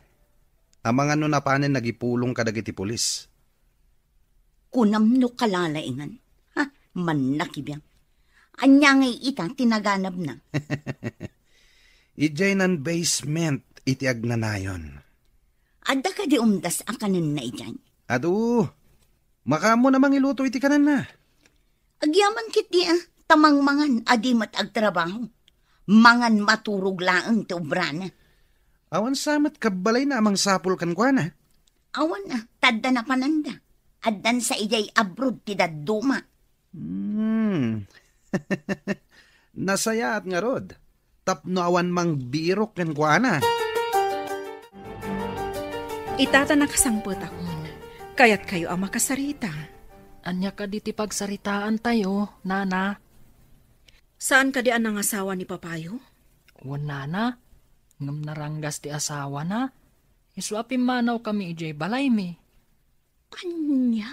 amangan no napanen nagipulong kadagiti pulis. Kunam no kalalaingan. Ha, mannakibiang. Ania ngay ita ti naganabna? Idiay nan basement iti agnanayon. Adda kadi umdas a kanenna idiay? Adu, makaammo na mangiluto iti kanenna. Agyaman ketdi a, ta mangmangan a di met agtrabaho. Mangan maturog laeng ti obrana. Awan sa met kabbalayna a mangsapul kenkuana. Awan a, ta adda napananda. Addan sa idiay abroad ti dadduma. Hmm. Nasayaat ngarud. Tapno awan mangbirok kenkuana. Ita ta nakasangpetakon, kayatkayo a makasarita. Ania kadi ti pagsaritaantayo, Nana? Saan kadi a nangasawa ni Papayo? Wen, Nana, ngem naranggas ti asawana. Isu a pimmanawkami idiay balaymi. Ania?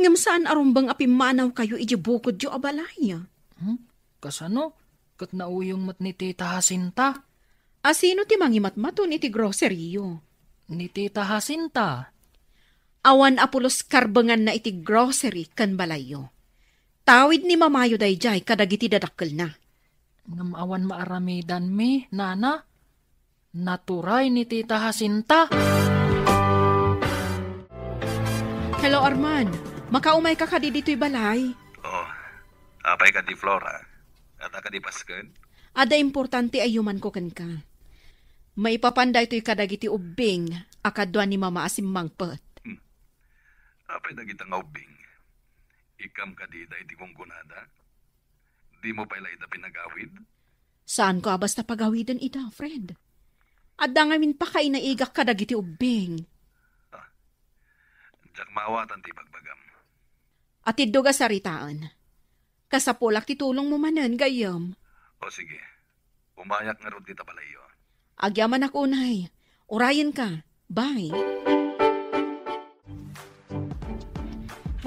Ngem saan a rumbeng a pimmanawkayo idiay bukodyo a balay? Hmm? Kasano? Ket nauyong met ni Tita Jacinta. A sino ti mangimatmaton iti grocery-yo? Ni Tita Jacinta. Awan a pulos karbenganna iti grocery ken balayyo. Tawid ni mamayo daydiay kadagiti dadakkelna. Ngem awan maaramidanmi, nana. Naturay ni Tita Jacinta. Hello, Arman. Makaumayka kadi ditoy balay? Oh, apay kadi, Flora? Adda kadi pasken? Adda importante a yumanko kenka. Maipapan daytoy kadagiti ubbing a kadua ni Mama a simmangpet. Hmm. Apay dagita nga ubbing? Ikkam kadi daydi gunggonada? Dimo pay la ida pinagawid? Saanko a basta pagawiden ida, friend. Adda ngamin pakainaigak kadagiti ubbing. Ah, diak maawatan ti ibagbagam. Atiddog a saritaen. Kasapulak ti tulongmo manen, gayyem. O sige, umayak ngarud dita balayyo. Agyamanak unay. Urayenka. Bye.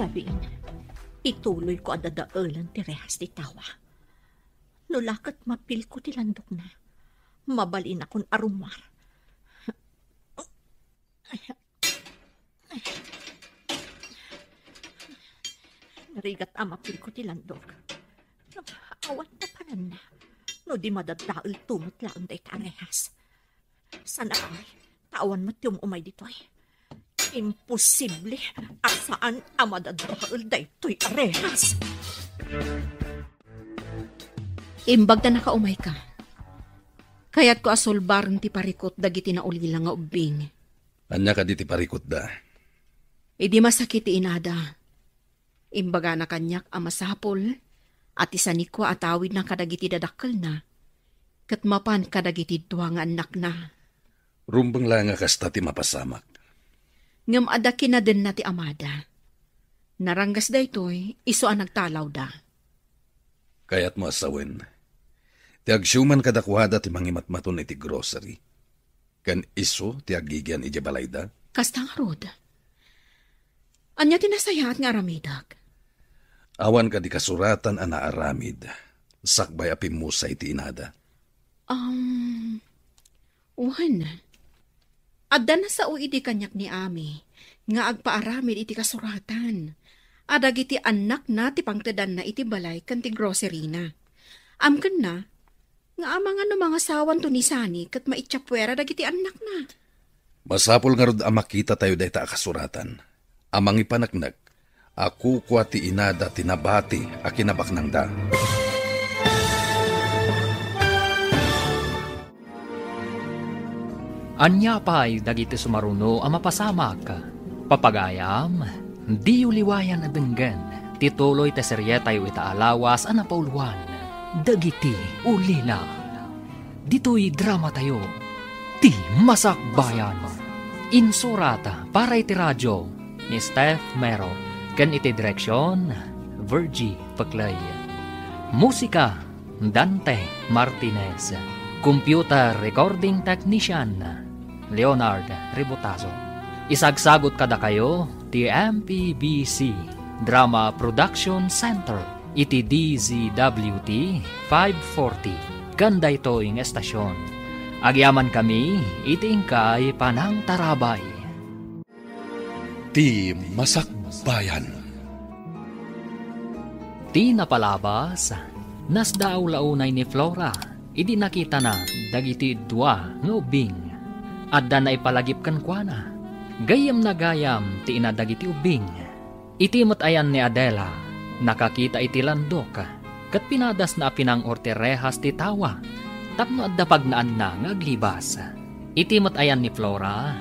Rabin, ituloyko a dadaelan ti rehas ti tawa. No la ket mapilko ti landokna, mabalinakon a rummuar. Narigat a mapilko ti landok. Awan napananna no di madadaelto met laeng dayta a rehas. Saan a pay, ta awan met ti um-umay ditoy. Imposible a saan a madadael daytoy a rehas. Imbag ta nakaumayka. Kayatko a sulbaren ti parikut dagiti naulila nga ubbing. Ania kadi ti parikutda? Idi masakit ti inada, imbagana kaniak a masapul a ti sanikua a tawidna kadagiti dadakkelna ket mapan kadagiti dua nga annakna. Rumbeng la nga kasta ti mapasamak. Ngem adda kinadenna ti amada. Naranggas daytoy isu a nagtalawda. Kayatmo a sawen, ti agsiuman kadakuada ti mangimatmaton iti grocery, ken isu ti agigian idiay balayda? Kasta ngarud. Ania ti nasayaat nga aramidek? Awan kadi kasuratan a naaramid sakbay a pimmusay ti inada? Um, wen, adda nasao idi kaniak ni Ami nga agpaaramid iti kasuratan a dagiti annakna ti pangtedanna iti balay ken ti groceryna. Amkenna nga amangan no mangasawanto ni Sani ket maitsapuera dagiti annakna. Masapul ngarud a makitatayo dayta a kasuratan a mangipaneknek a kukua ti inada ti nabati a kinabaknangda. Ania pay dagiti sumaruno a mapasamak? Papagayam, diyo liwayan a denggen ti tuloy ti serietayo ita a lawas a napauluan, Dagiti Ulila. Ditoy dramatayo, Ti Masakbayan. Insurat para iti radio ni Steph Mero ken iti direksion, Virgie Peclay. Musika, Dante Martinez. Computer recording technician, Leonard Rebotazo. Isagsagot kadakayo ti M P B C Drama Production Center iti D Z W T five forty. Ken daytoy nga estasion, agyamankami iti inkay panangtarabay. Ti Masakbayan. Ti napalabas, nasdaaw la unay ni Flora idi nakitana dagiti dua nga ubbing. Adda naipalagip kenkuana. Gayyemna gayam ti ina dagiti ubbing. Iti met ayan ni Adela, nakakita iti landok, ket pinadasna a pinang-or ti rehas ti tawa tapno adda pagnaanna nga aglibas. Iti met ayan ni Flora,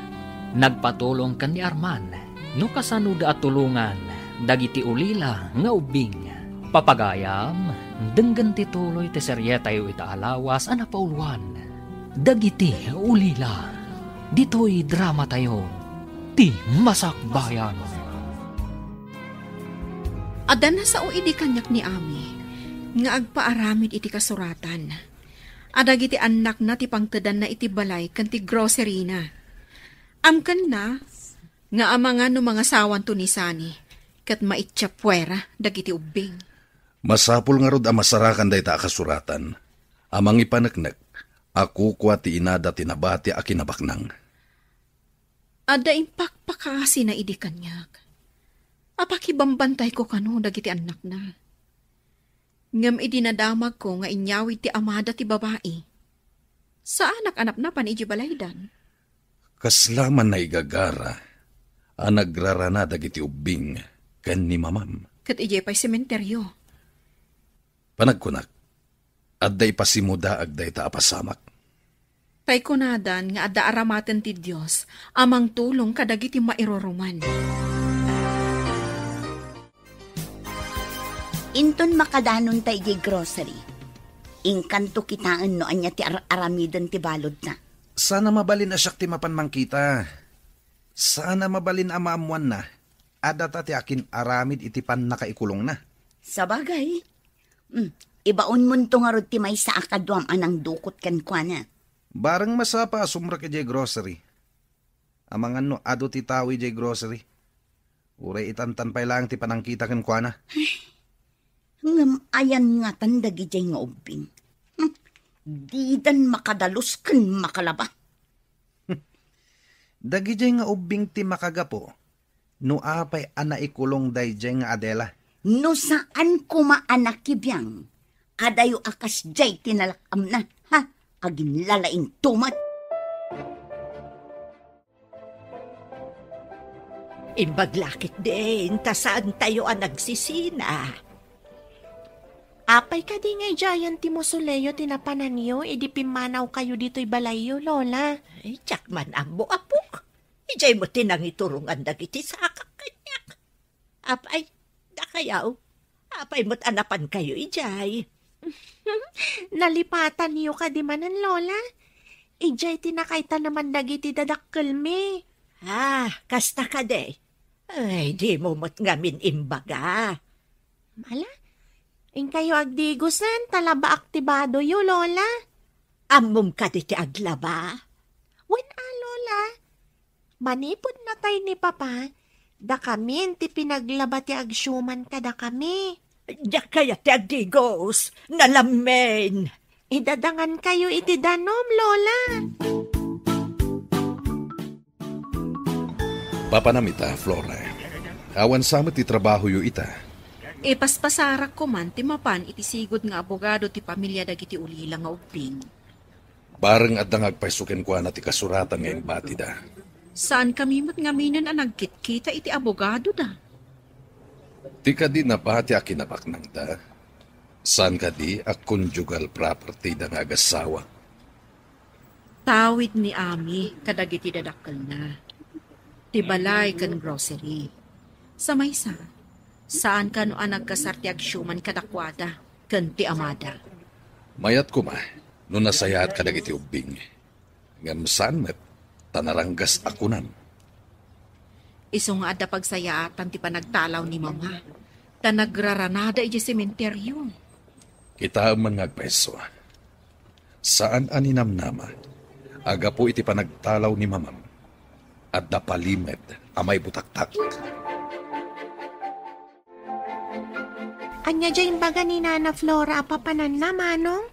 nagpatulong ken ni Arman no kasanoda a tulongan dagiti ulila nga ubbing. Papagayam, denggen ti tuloy ti serietayo ita a lawas a napauluan, Dagiti Ulila. Ditoy dramatayo, Ti Masakbayan. Adda nasao idi kaniak ni Ami nga agpaaramid iti kasuratan a dagiti annakna ti pangtedanna iti balay ken ti groceryna. Amkenna nga amangan no mangasawanto ni Sani ket maitsa puera dagiti ubbing. Masapul ngarud a masarakan dayta a kasuratan a mangipaneknek a kukua ti inada ti nabati a kinabaknang. Adda impakpakasina idi kaniak. Apakibambantayko kano dagiti annakna. Ngem idi nadamagko nga inyawid ti amada ti babai, saanak a napnapan idiay balaydan. Kasla man naigagara a nagrarana dagiti ubbing ken ni mamam. Ket idiay pay sementeryo. Panagkunak, adda ipasimudaag dayta a pasamak. Tay kunadan nga adda aramaten ti Dios a mangtulong kadagiti mairuruman. Inton makadanonta idiay grocery, inkanto kitaen no ania ti ar-aramiden ti baludna. Saan a mabalin a siak ti mapan mangkita. Saan a mabalin a maammoanna a data ti akin-aramid iti pannakaikulongna. Sabagay. Hmm. Ibaonmonto ngarud ti maysa a kaduam a nangdukot kenkuana. Bareng masapa a sumrek idiay grocery. Amangan no adu ti tao idiay grocery. Uray itantan pay laeng ti panangkita kenkuana. Ngem ayan ngatan dagidiay nga ubbing? Hmm. Didan makadalus ken makalaba. Dagidiay nga ubbing ti makagapu no apay a naikulong daydiay nga Adela. No saan koma a nakibiang, adayo a kasdiay ti nalak-amna, ha? Aginlalaingto met. Imbag la ketdin, ta saantayo a nagsisina. Apay kadi nga idiayen ti mausoleo ti napananyo idi pimmanawkayo ditoy balayyo, Lola? Ay, diak man ammo, apok. Idiay met ti nangiturongan dagiti sakak kaniak. Apay, dakayaw, apay met a napankayo idiay? Nalipatanyo kadi manen, Lola? Idiay ti nakaitaneman dagiti dadakkelmi. Ah, kasta kadi? Ay, dimo met ngamin imbaga. Ala, inkayo agdigosen, ta labaak ti badoyo, Lola. Ammom kadi ti aglaba? Wen a, Lola. Manipud natay ni Papa, dakamin ti pinaglaba ti agsiuman kadakami. Diak kayat ti agdigos, nalammin. Idadangankayo iti danum, Lola. Papanam ita, Flora. Awan sa met ti trabahoyo ita. Ipaspasarakko man ti mapan iti sigud nga abogado ti pamilia dagiti ulila nga ubbing. Bareng adda nga agpayso kenkuana ti kasuratan nga imbatida. Saankami met ngaminen a nagkitkita iti abogadoda. Ti kadi nabati a kinabaknangda, saan kadi a conjugal property da nga agasawa. Tawid ni Ami kadagiti dadakkelna, ti balay ken grocery. Sa maysa, saan kano a nagkasar ti agsiuman kadakuada ken ti amada. Mayat koma no nasayaat kadagiti ubbing, ngem saan met ta naranggas a kunam. Isu nga adda pagsayaatan ti panagtalaw ni Mama, ta nagraranada idiay sementeryo. Kitaem man nga agpayso. Saan a ninamnama a gapu iti panagtalaw ni Mamam, adda palimed a maibutaktak. Ania diay imbaga ni Nana Flora a papananna, Manong?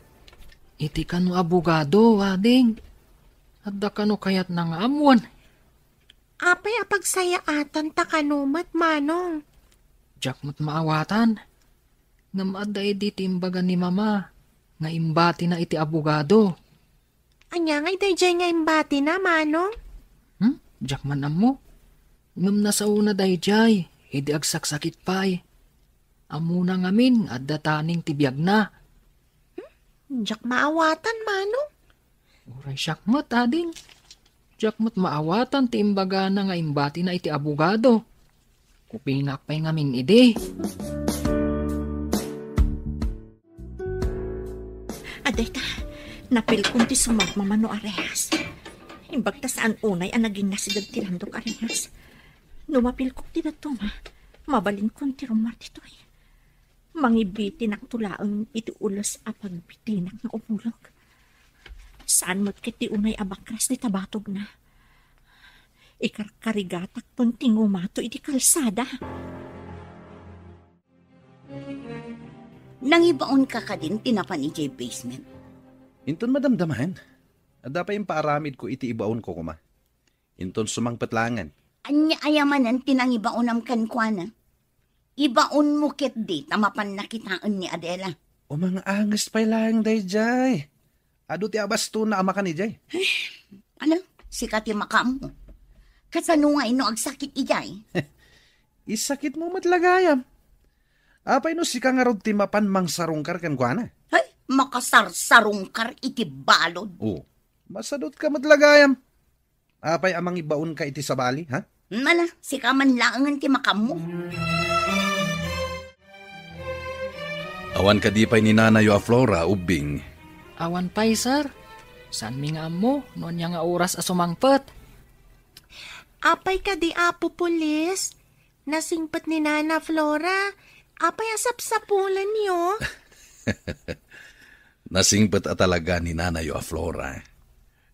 Iti kano abogado, ading. Adda kano kayatna nga ammoen? Apay a pagsayaatan ta kano met, Manong? Diak met maawatan. Ngem adda idi ti imbaga ni Mama nga imbatina iti abogado. Ania ngay daydiay nga imbatina, Manong? Hmm? Diak man ammo. Ngem nasaona daydiay idi agsaksakit pay. Ammona ngamin nga adda taning ti biagna. Hmm? Diak maawatan, Manong. Uray siak met, ading. Diak met maawatan ti imbagana nga imbatina iti abogado. Kupinak pay ngamin idi. Adayta, napilkon ti sumagmamano a rehas. Imbag ta saan unay a naginnasideg ti landok a rehas. No mapilkok ti dadduma, mabalinkon ti rummuar ditoy. Mangibitinakto laeng iti ules a pagbitinak nga umulok. Saan met ket ti unay a bakras ti tabatogna. Ikarkarigatakton ti ngumato iti kalsada. Nangibaonka kadin ti napan idiay basement? Inton madamdamaen, adda pay impaaramidko iti ibaonko koma. Inton sumangpet laengen. Ania aya manen ti nangibaonam kenkuana? Ibaonmo ketdi ta mapanna kitaen ni Adela. Umanganges pay laeng daydiay. Adu ti abastona a makan idiay. Ano? Sika ti makaammo. Kasano ngay no agsakit idiay? Isakitmo met la gayam. Apay no sika ngarud ti mapan mangsarungkar kenkuana? Ay, makasarsarungkar iti balud. Oh, masadutka met la gayam. Apay a mangibaonka iti sabali, ha? Mala, sika man laengen ti makaammo. Awan kadi pay ni nanayo a Flora, Ubbing? Awan pay, sir. Saanmi nga ammo no ania nga oras a sumangpet. Apay kadi, Apo Pulis? Nasingpet ni Nana Flora. Apay a sapsapulenyo? Nasingpet a talaga ni nanayo a Flora.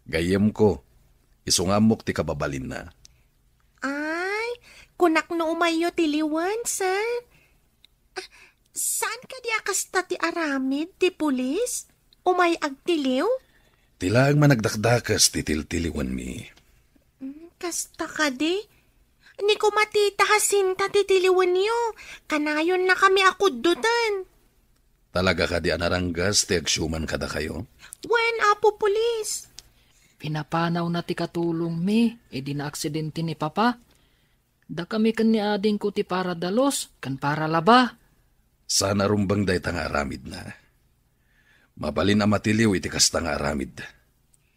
Gayyemko, isu nga ammok ti kababalinna. Ay, kunak no umayyo tiliwen, sir. Ah, saan kadi a kasta ti aramid ti pulis? Umay agtiliw? Ti laeng managdakdakes ti tiltiliwenmi. Mm, kasta kadi? Ni kumatita Jacinta ti tiliwenyo. Kanayonnakami a kuddoten. Talaga kadi a naranggas ti agsiuman kadakayo? Wen, Apo Pulis. Pinapanawna ti katulongmi idi naaksidente ni Papa. Dakami ken ni adingko ti para dalus ken para laba. Saan a rumbeng dayta nga aramidna. Mabalin a matiliw iti kasta nga aramid.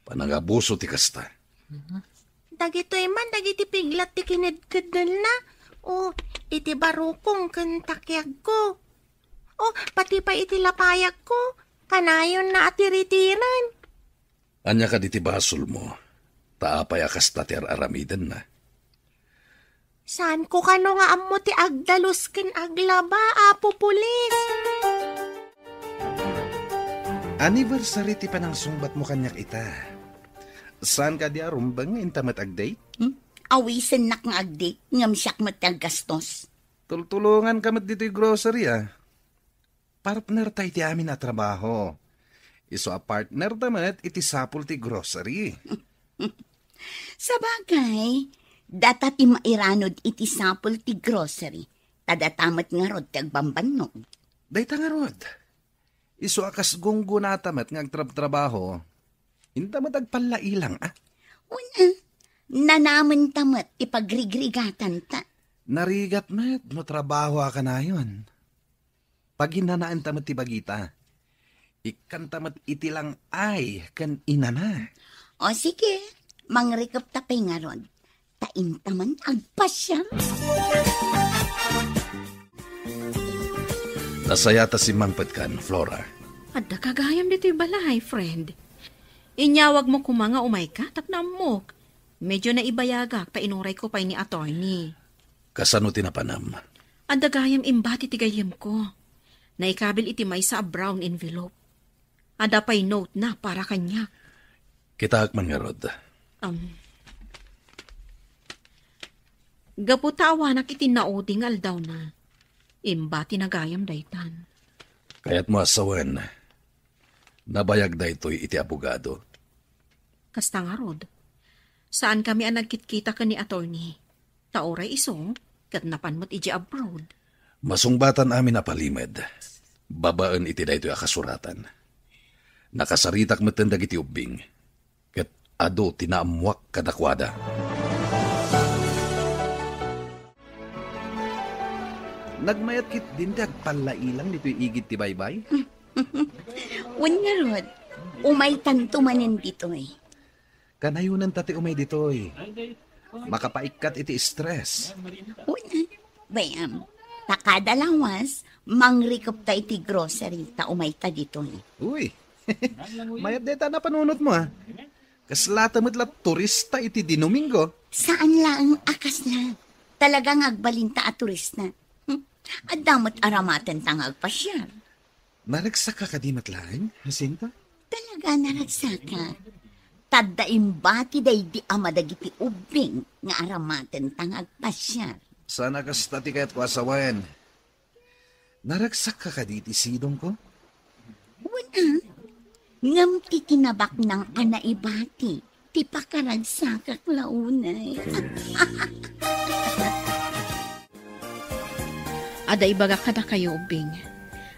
Panangabuso ti kasta. Dagitoy man dagiti piglat ti kinedkeddelna. O, iti barukong ken takiagko. O, pati pay iti lapayagko, kanayonna a tiritiren. Ania kadi ti basolmo? Ta apay a kasta ti ar-aramidenna? Saanko kano nga ammo ti agdalus ken aglaba, Apo Pulis? Anniversary ti panangsungbatmo kaniak ita. Saan kadi a rumbeng nga inta met agdate? Hmm? Awisennak nga agdate, ngem siak met ti aggastos. Tultulonganka met ditoy grocery, a. Partner tay ti amin a trabaho. Isu a partner ta met iti sapul ti grocery. Sabagay, data ti mairanod iti sapul ti grocery, ta data met ngarud ti agbambannog. Dayta ngarud, isu a kas gunggonata met nga agtrabtrabaho, inta met agpallailang, a? Wen, a, nanamenta met ti pagrigrigatanta. Narigat met no trabaho a kanayon. Paginnanaenta met ti bagita. Ikkanta met iti lang-ay ken inana. O sige, mangrikupta pay ngarud. Ta inta man agpasiar. Nasayat a simmangpetkan, Flora. Adda ka gayam ditoy balay, friend. Inyawagmo koma nga umayka tapno ammok. Medyo naibayagak ta inurayko pay ni attorney. Kasano ti napanam? Adda gayam imbati ti gayyemko. Naikabil iti maysa a brown envelope. Adda pay note na para kaniak. Kitaek man ngarud. Um, gapu ta awanak iti naudi nga aldawna, imbati na gayam daytan. Kayatmo a sawen, nabayag daytoy iti abogado. Kasta ngarud, saankami a nagkitkita ken ni attorney. Ta uray isu, ket napan met idiay abroad. Masungbatan amin a palimed, babaen iti daytoy a kasuratan. Nakasaritak metten dagiti ubbing, ket adu ti naammoak kadakuada. Nagmayat ketdin ti agpallailang ditoy igid ti baybay? Wen ngarud, umaytanto manen ditoy. Kanayonanta ti umay ditoy. Makapaikkat iti stress. Wen, wen, ta kada lawas, mangrikupta iti grocery ta umayta ditoy. Uy, mayat dayta a napanunotmo, a. Kaslata met la turista iti Dinomingo. Saan laeng a kasla. Talaga nga agbalinta a turista. Hmm? Adda met aramatenta nga agpasiar. Naragsakka kadi met laeng, Jacinta? Talaga naragsakka. Ta adda imbati daydi ama dagiti ubbing nga aramatenta nga agpasiar. Saan a kasta ti kayatko a sawen. Naragsakka kadi iti sidongko? Wen, a. Ngem ti kinabaknang a naibati, ti pakaragsakak la unay. Adda ibagak kadakayo, Ubbing.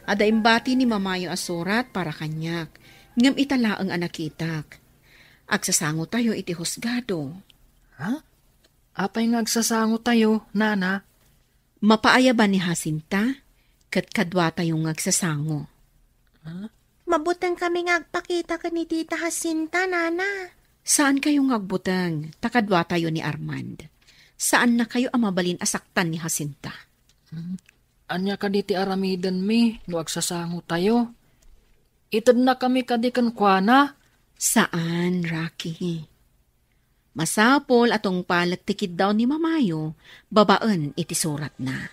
Adda imbati ni Mamayo a surat para kaniak, ngem ita laeng a nakitak. Agsasangotayo iti husgado. Ha? Apay nga agsasangotayo, nana? Mapaayaban ni Jacinta, ket kaduatayo nga agsasango. Ha? Mabuteng kami nga agpakita ken ni Tita Jacinta, nana. Saan kayo nga agbuteng, ta kaduatayo ni Armand. Saan na kayo a mabalin a saktan ni Jacinta. Hmm. Ania kadi ti aramidenmi no agsasangotayo? Itedna kami kadi kenkuana? Saan, Rocky. Masapul a tungpalek ti kiddaw ni Mamayo babaen iti suratna.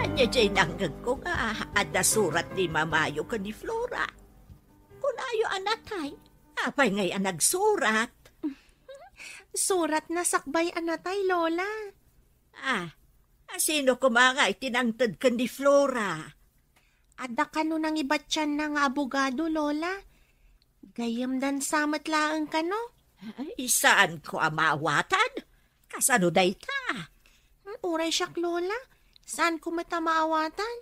Ania jay nangngegko nga adda surat ni Mamayo ken ni Flora? Kunayo a natay. Apay ngay a nagsurat? Suratna sakbay a natay, Lola. Ah, asino koma nga iti nangted ken ni Flora? Adda kano nangibatianna nga abogado, Lola. Gayyemdan sa met laeng kano. Ay, saanko a maawatan? Kasano dayta? Hmm, uray siak, Lola. Saanko met a maawatan?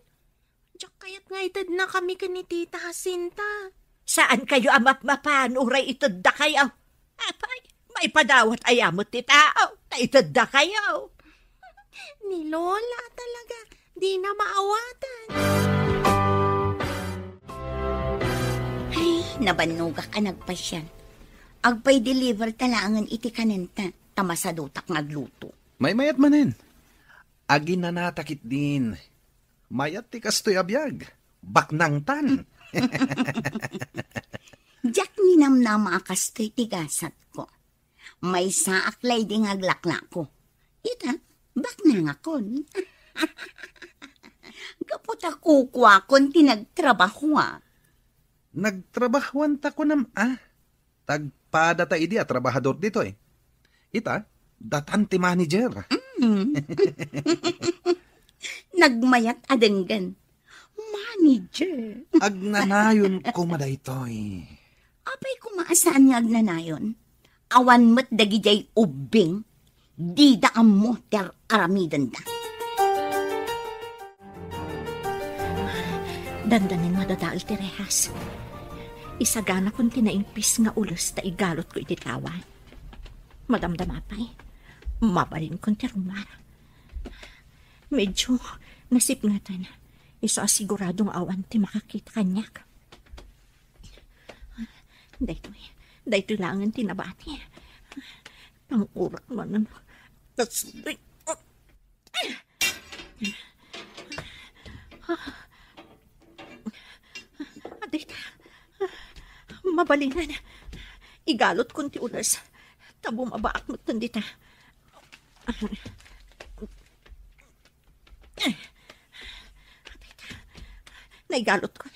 Diak kayat nga itedna kami ken ni Tita Jacinta. Saan kayo a mapmapan uray itedda kayo? Apay, maipadawat aya met ti tao, ta itedda kayo. Ni Lola talaga, di na maawatan. Ay, nabannogak a nagpasian. Agpay-deliver ta laengen iti kanenta, ta masadutak nga agluto. Maymayat manen. Aginanata ketdin. Mayat ti kastoy a biag. Baknangtan. Diak ninamnama a kastoy ti gasatko. Maysaak laydi nga aglaklako. Ita, baknangakon. Gapu ta kukuakon ti nagtrabahoak. Nagtrabahoanta kunam a? Tagpadata idi a trabahador ditoy. Ita, datan ti manager. Mm. Nagmayat a denggen. Manager. Agnanayon koma daytoy. Apay koma a saan nga agnanayon? Awan met dagidiay ubbing. Dida ammo ti ar-aramidenda. Dandanin madadael ti rehas. Isaganakon ti naimpis nga ules ta igalutko iti tawa. Madamdama pay, mabalinkon ti rummuar. Medyo nasipngetan. Isu a sigurado nga awan ti makakita kaniak. Daytoy, daytoy laengen ti nabati. Pangurak manen. Kastoy. Adita. Mabalinen. Igalutkon ti ules. Ta bumabaak metten dita. Adita. Naigalutkon.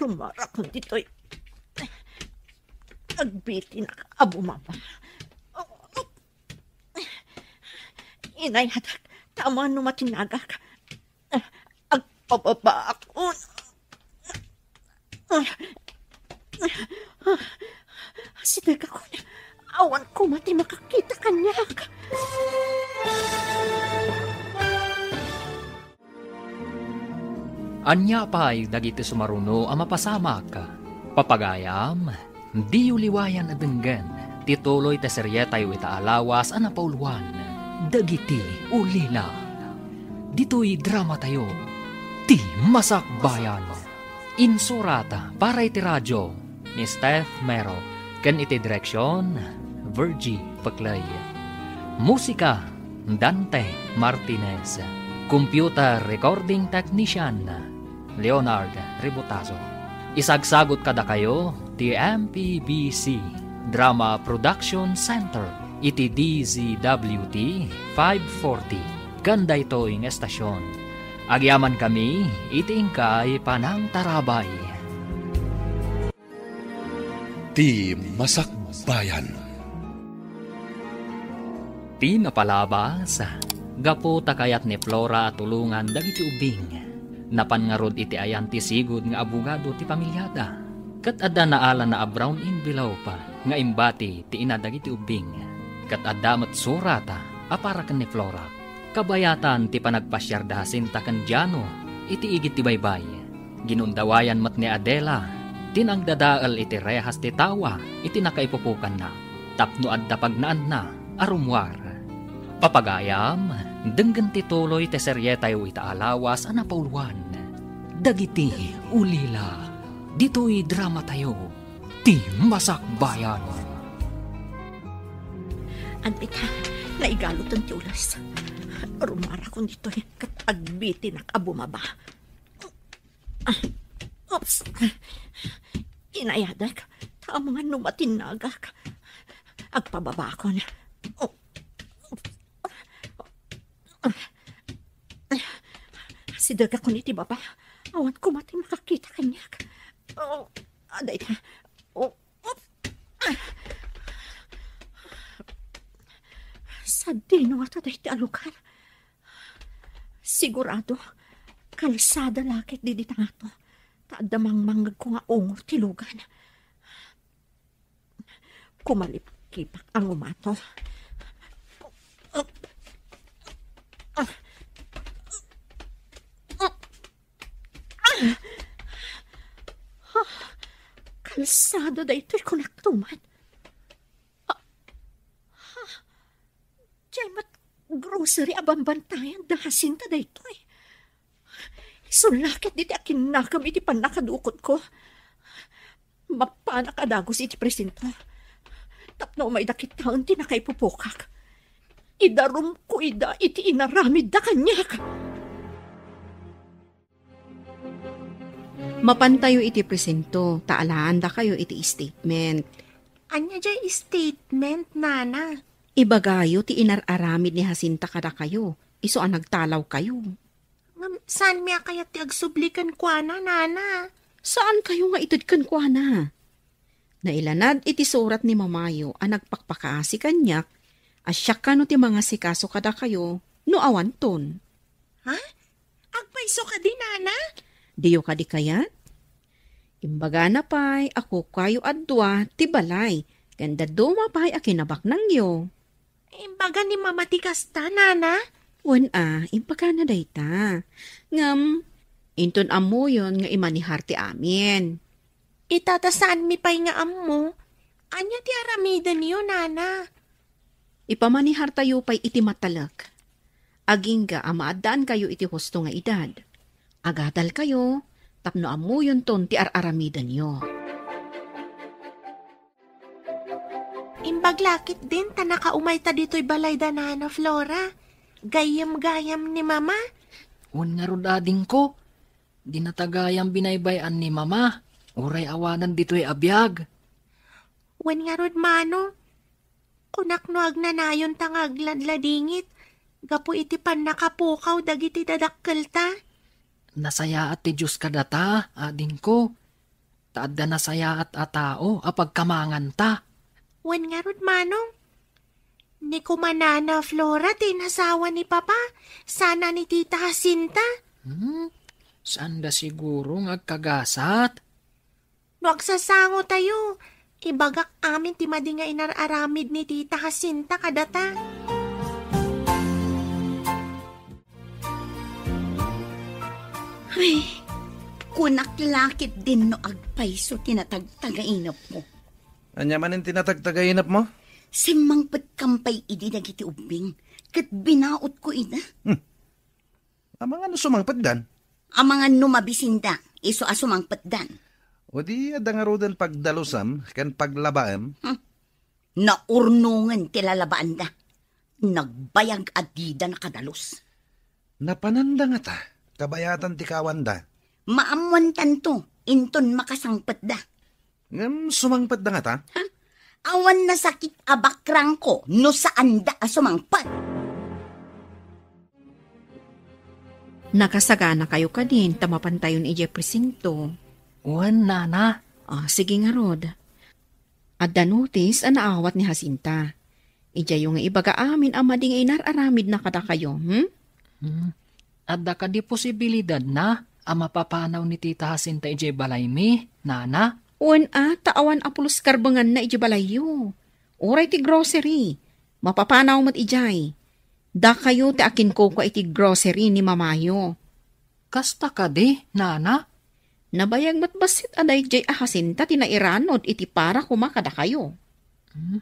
Rummuarakon ditoy. Agbitinak a bumaba. Inayat, ta amangan no matinagak. Agpababaakon. Sidegakon. Awan koma ti makakita kaniak. Ania pay dagiti sumaruno a mapasamak? Papagayam, diyo liwayan a denggen ti tuloy ti serietayo ita a lawas a napauluan, Dagiti Ulila. Ditoy dramatayo, Ti Masakbayan. Insurat para iti radio, ni Steph Mero, ken iti direksion, Virgie Peclay. Musika, Dante Martinez. Computer recording technician, Leonard Ributazo. Isagsagut kadakayo ti M P B C Drama Production Center iti D Z W T five forty. Ken daytoy nga estasion, agyamankami iti inkay panangtarabay. Ti Masakbayan. Ti napalabas, gapu ta kayat ni Flora a tulongan dagiti ubbing, napan ngarud iti ayan ti sigud nga abogado ti pamiliada. Ket adda naalana a brown envelope nga imbati ti ina dagiti ubbing. Ket adda met surata a para ken ni Flora. Kabayatan ti panagpasiar da Jacinta ken Jano iti igid ti baybay. Ginundawayan met ni Adela ti nangdadael iti rehas ti tawa iti nakaipupokanna tapno adda pagnaanna a rummuar. Papagayam, denggen ti tuloy ti serietayo ita a lawas a napauluan, Dagiti Ulila. Ditoy dramatayo, Ti Masakbayan. Adda ita, naigalutan ti ules. Rummuarakon ditoy ket agbitinak a bumaba. Oops. Inayadek, ta amangan no matinnagak. Agpababakon. Oh. Sidegakon iti baba. Awan koma ti makakita kaniak. Oh, adda ita. Oh, oops. Sadino ngata dayta a lugar? Sigurado, kalsada la ket didi tangato, ta adda mangmangngegko nga ungor ti lugan. Kumalipkipak a ngumato. Kalsada daytoy, kunakto man. Diay met grocery a bambantayan da Jacinta daytoy. Isu la ket diti a kinnakem iti pannakadukotko. Mapanak a dagus iti presinto. Tapno umayda kitaen ti nakaipupokak. Idarumko ida iti inaramidda kaniak. Mapantayo iti presinto, ta alaandakayo iti statement. Ania diay statement, nana? Ibagayo ti inar-aramid ni Jacinta kadakayo, isu a nagtalawkayo. Ngem saanmi a kayat ti agsubli kenkuana, nana. Saankayo nga ited kenkuana? Nailanad iti surat ni mamayo a nagpakpakaasi kaniak a siak kano ti mangasikaso kadakayo no awanton. Ha? Agpayso kadi, nana? Diyo kadi kayat? Imbagana pay a kukuayo a dua ti balay ken dadduma pay a kinabaknangyo. Imbaga ni mama ti kasta, nana? Wen a, imbagana dayta. Ngem, inton ammoyon nga imanihar ti amin. Ita ta saanmi pay nga ammo. Ania ti aramidenyo, nana? Ipamanihartayo pay iti matalek. Agingga a maaddaankayo iti husto nga edad. Agadalkayo tapno ammoyonton ti ar-aramidenyo. Imbag la ketdin ta nakaumayta ditoy balay da Nana Flora. Gayyem gayam ni Mama. Wen ngarud, adingko, dinata gayam binaybay-an ni Mama, uray awanen ditoy a biag. Wen ngarud, Manong, kunak no agnanayonta nga agladladingit gapu iti pannakapukaw dagiti dadakkelta. Nasayaat ti Dios kadata, adingko. Ta adda nasayaat a tao a pagkamanganta. Wen ngarud, Manong, ni koma Nana Flora ti inasawa ni Papa, sana ni Tita Jacinta. Hmm? Saanda siguro nga agkagasat? No agsasangotayo, ibagak amin ti madi nga inar-aramid ni Tita Jacinta kadata. Ay, kunak la ketdin no agpayso ti natagtagainepmo. Ania manen ti natagtagainepmo? Simmangpetkam pay idi dagiti ubbing, ket binaotko ida. Hmm. Amangan no sumangpetdan? Amangan no mabisinda, isu a sumangpetdan. O di adda ngaruden pagdalusem ken paglabaem? Hmm. Naurnongen ti lalabaanda. Nagbayag a dida nakadalus. Napananda ngata, kabayatan ti kawanda. Maammoantanto, inton makasangpetda. Ngem sumangpetda ngata? Ha? Awan nasakit a bakrangko no saanda a sumangpet. Nakasaganakayo kadin ta mapantayon idiay presinto. Wen, Nana. Ah, sige ngarud. Adda notis a naawat ni Jacinta. Idiayo nga ibaga amin a madi nga inar-aramidna kadakayo, hmm? Hmm. Adda kadi posibilidadna a mapapanaw ni Tita Jacinta idiay balaymi, Nana? Wen a, ta awan a pulos karbenganna idiay balayyo. Uray ti grocery. Mapapanaw met idiay. Dakayo ti akinkukua iti grocery ni mamayo. Kasta kadi, nana? Nabayag met bassit a daydiay a Jacinta ti nairanud iti para koma kadakayo. Hmm?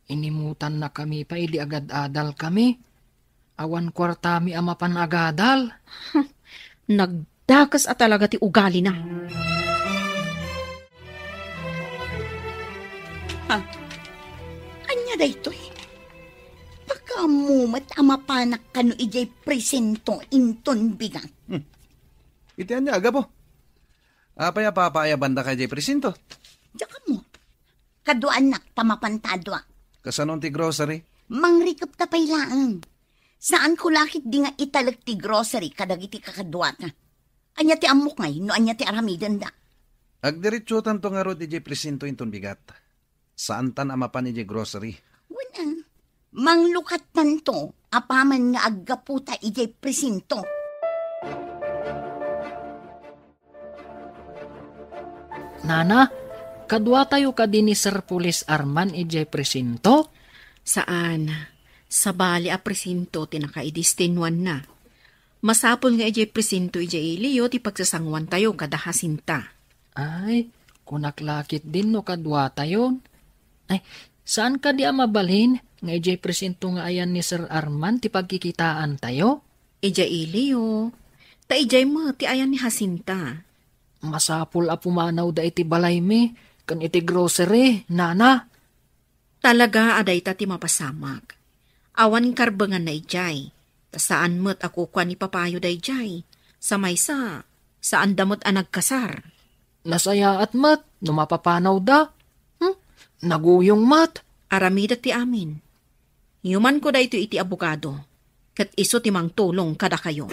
Inimutannakami pay idi agad-adalkami. Awan kuartami a mapan agadal. Nagdakes a talaga ti ugalina. Ha? Ania daytoy? Pakaammo met a mapanak kano idiay presinto inton bigat. Hmm. Iti ania, Agapo? Apay a papaayabandaka idiay presinto? Diak ammo. Kaduaannak ta mapanta a dua. Kasano ti grocery? Mangrikepta pay laeng. Saanko la ketdi nga italek ti grocery kadagiti kakaduata. Ania ti ammok ngay no ania ti aramidenda? Agdiretsotanto ngarud idiay presinto inton bigat. Saantan a mapan idiay grocery. Wen a, manglukattanto apaman nga aggaputa idiay presinto. Nana, kaduatayo kadi ni Sir Police Arman idiay presinto? Saan. Sabali a presinto ti nakaidestinuanna. Masapul nga idiay presinto idiay iliyo ti pagsasanguantayo kada Jacinta. Ay, kunak la ketdin no kaduatayon. Ay, saan kadi a mabalin nga idiay presinto nga ayan ni Sir Arman ti pagkikitaantayo? Idiay iliyo. Ta idiay met ti ayan ni Jacinta. Masapul a pumanawda iti balaymi ken iti grocery, nana. Talaga a dayta ti mapasamak. Awan karbenganna idiay, ta saan met a kukua ni papayo daydiay. Sa maysa, saanda met a nagkasar. Nasayaat met no mapapanawda. Hmm? Naguyong met. Aramida ti amin. Yumanko daytoy iti abogado, ket isu ti mangtulong kadakayo.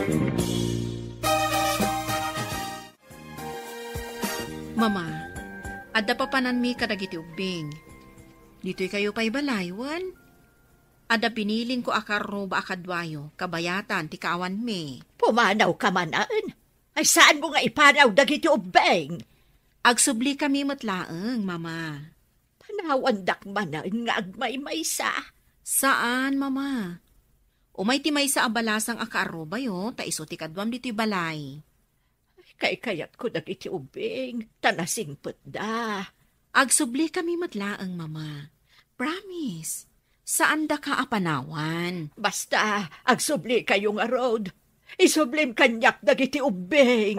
Mama, adda papananmi kadagiti ubbing. Ditoy kayo pay balay, wen? Adda binilinko a karruba a kaduayo, kabayatan ti kaawanmi. Pumanawka manen? Ay, saanmo nga ipanaw dagiti ubbing? Agsublikami met laeng, Mama. Panawandak manen nga agmaymaysa. Saan, Mama. Umay ti maysa a balasang a kaarrubayo, ta isu ti kaduam ditoy balay. Ay, kaykayatko dagiti ubbing, ta nasingpetda. Agsublikami met laeng, Mama. Promise, saandaka a panawan. Basta, agsublikayo ngarud. Isublim kaniak dagiti ubbing.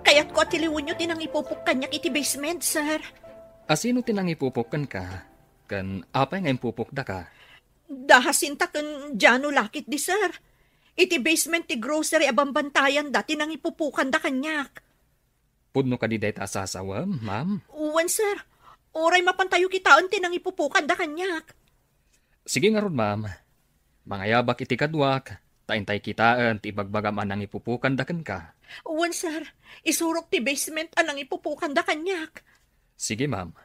Kayatko a tiliwenyo ti nangipupok kaniak iti basement, sir. Asino ti nangipupok kenka? Ken apay nga impupokdaka? Da Jacinta ken Jano la ketdi, sir. Iti basement ti grocery a bambantayan da ti nangipupokanda kaniak. Pudno kadi dayta a sasawem, ma'am? Wen, sir. Uray mapantayo kitaen ti nangipupokanda kaniak. Sige ngarud, ma'am. Mangayabak iti kaduak, ta intay kitaen ti ibagbagam a nangipupokanda kenka. Wen, sir. Isurok ti basement a nangipupokanda kaniak. Sige, ma'am.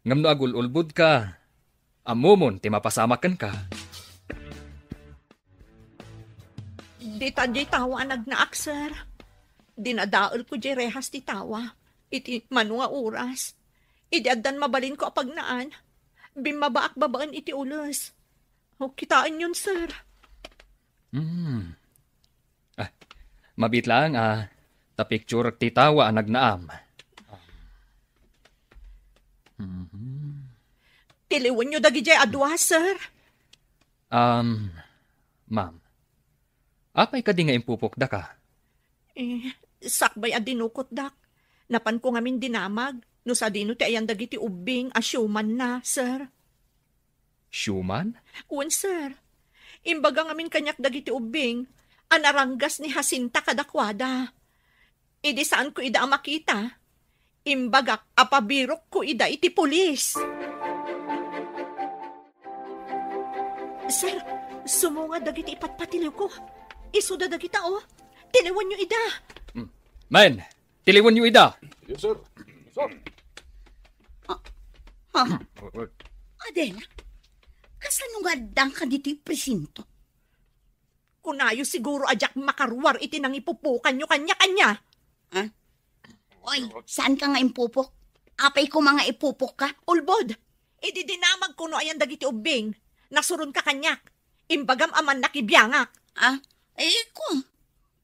Ngem no agul-ulbodka, ammomon ti mapasamak kenka. Dita diay tawa a nagnaak, sir. Dinadaelko diay rehas ti tawa iti mano nga oras. Idi addan mabalinko a pagnaan, bimmabaak babaen iti ules. O, kitaenyon, sir. Hmm. Ah, mabiit laeng a ta picture ti tawa a nagnaam. Mhm. Tiliwenyo dagidiay a dua, sir. Um, ma'am, apay kadi nga impupokdaka? Eh, sakbay a dinukotdak, napanko ngamin dinamag no sadino ti ayan dagiti ubbing a siumanna, sir. Siuman? Wen, sir. Imbaga ngamin kaniak dagiti ubbing a naranggas ni Jacinta kadakuada. Idi saanko ida a makita, imbagak a pabirokko ida iti pulis. Sir, sumunga dagiti ipatpatiliwko. Isuda dagita, oh. Tiliwenyo ida. Hmm. Men, tiliwenyo ida. Yes, sir. Sir. Ah, ah. Adela, kasano nga addanka ditoy presinto? Kunayo siguro a diak makaruar iti nangipupokanyo kaniak, ania? Ah? Oy, saanka nga impupok? Apay koma nga ipupokka? Ulbod, idi dinamagko no ayan dagiti ubbing, nasuronka kaniak. Imbagam a mannakibiangak. Ah? Eh, ko,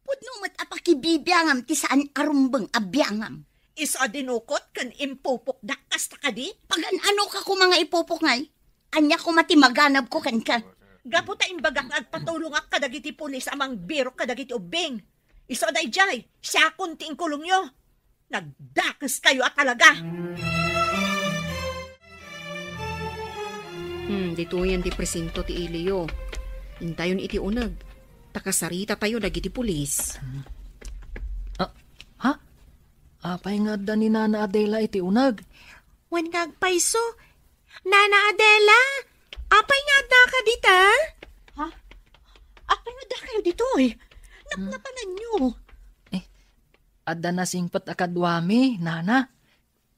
pudno met a pakibibiangam ti saan a rumbeng a biangam. Isu a dinukot ken impupokdak kasta kadi? Pagan-anoka koma nga ipupok ngay? Ania koma ti maganabko kenka? Gapu ta imbagak nga agpatulongak kadagiti pulis a mangbirok kadagiti ubbing. Isu a daydiay, siakon ti inkulongyo. Nagdakeskayo a talaga. Hmm, ditoyen ti presinto ti iliyo. Intayon iti uneg. Ta kasaritatayo dagiti pulis. Ah, ha? Apay nga adda ni Nana Adela iti uneg? Wen nga agpayso. Nana Adela, apay nga addaka dita? Ha? Apay nga addakayo ditoy? Napnapananyo. Eh, adda nasingpet a kaduami, Nana.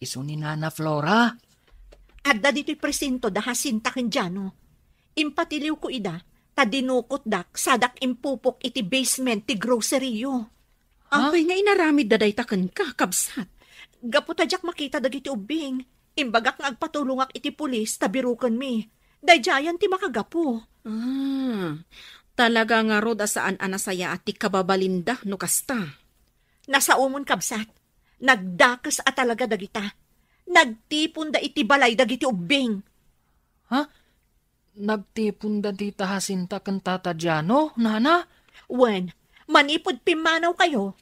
Isu ni Nana Flora. Adda ditoy presinto da Jacinta ken Jano. Impatiliwko ida, ta dinukotdak sadak impupok iti basement ti grocery-yo. Ha? Apay nga inaramidda dayta kenka, kabsat? Gapu ta diak makita dagiti ubbing, imbagak nga agpatulongak iti pulis ta birokenmi. Daydiayen ti makagapu. Ah, talaga ngarud a saan a nasayaat ti kababalinda no kasta. Nasaomon, kabsat. Nagdakes a talaga dagita. Nagtiponda iti balay dagiti ubbing. Ha? Nagtiponda dita Jacinta ken Tata Jano, Nana? Wen, manipud pimmanawkayo,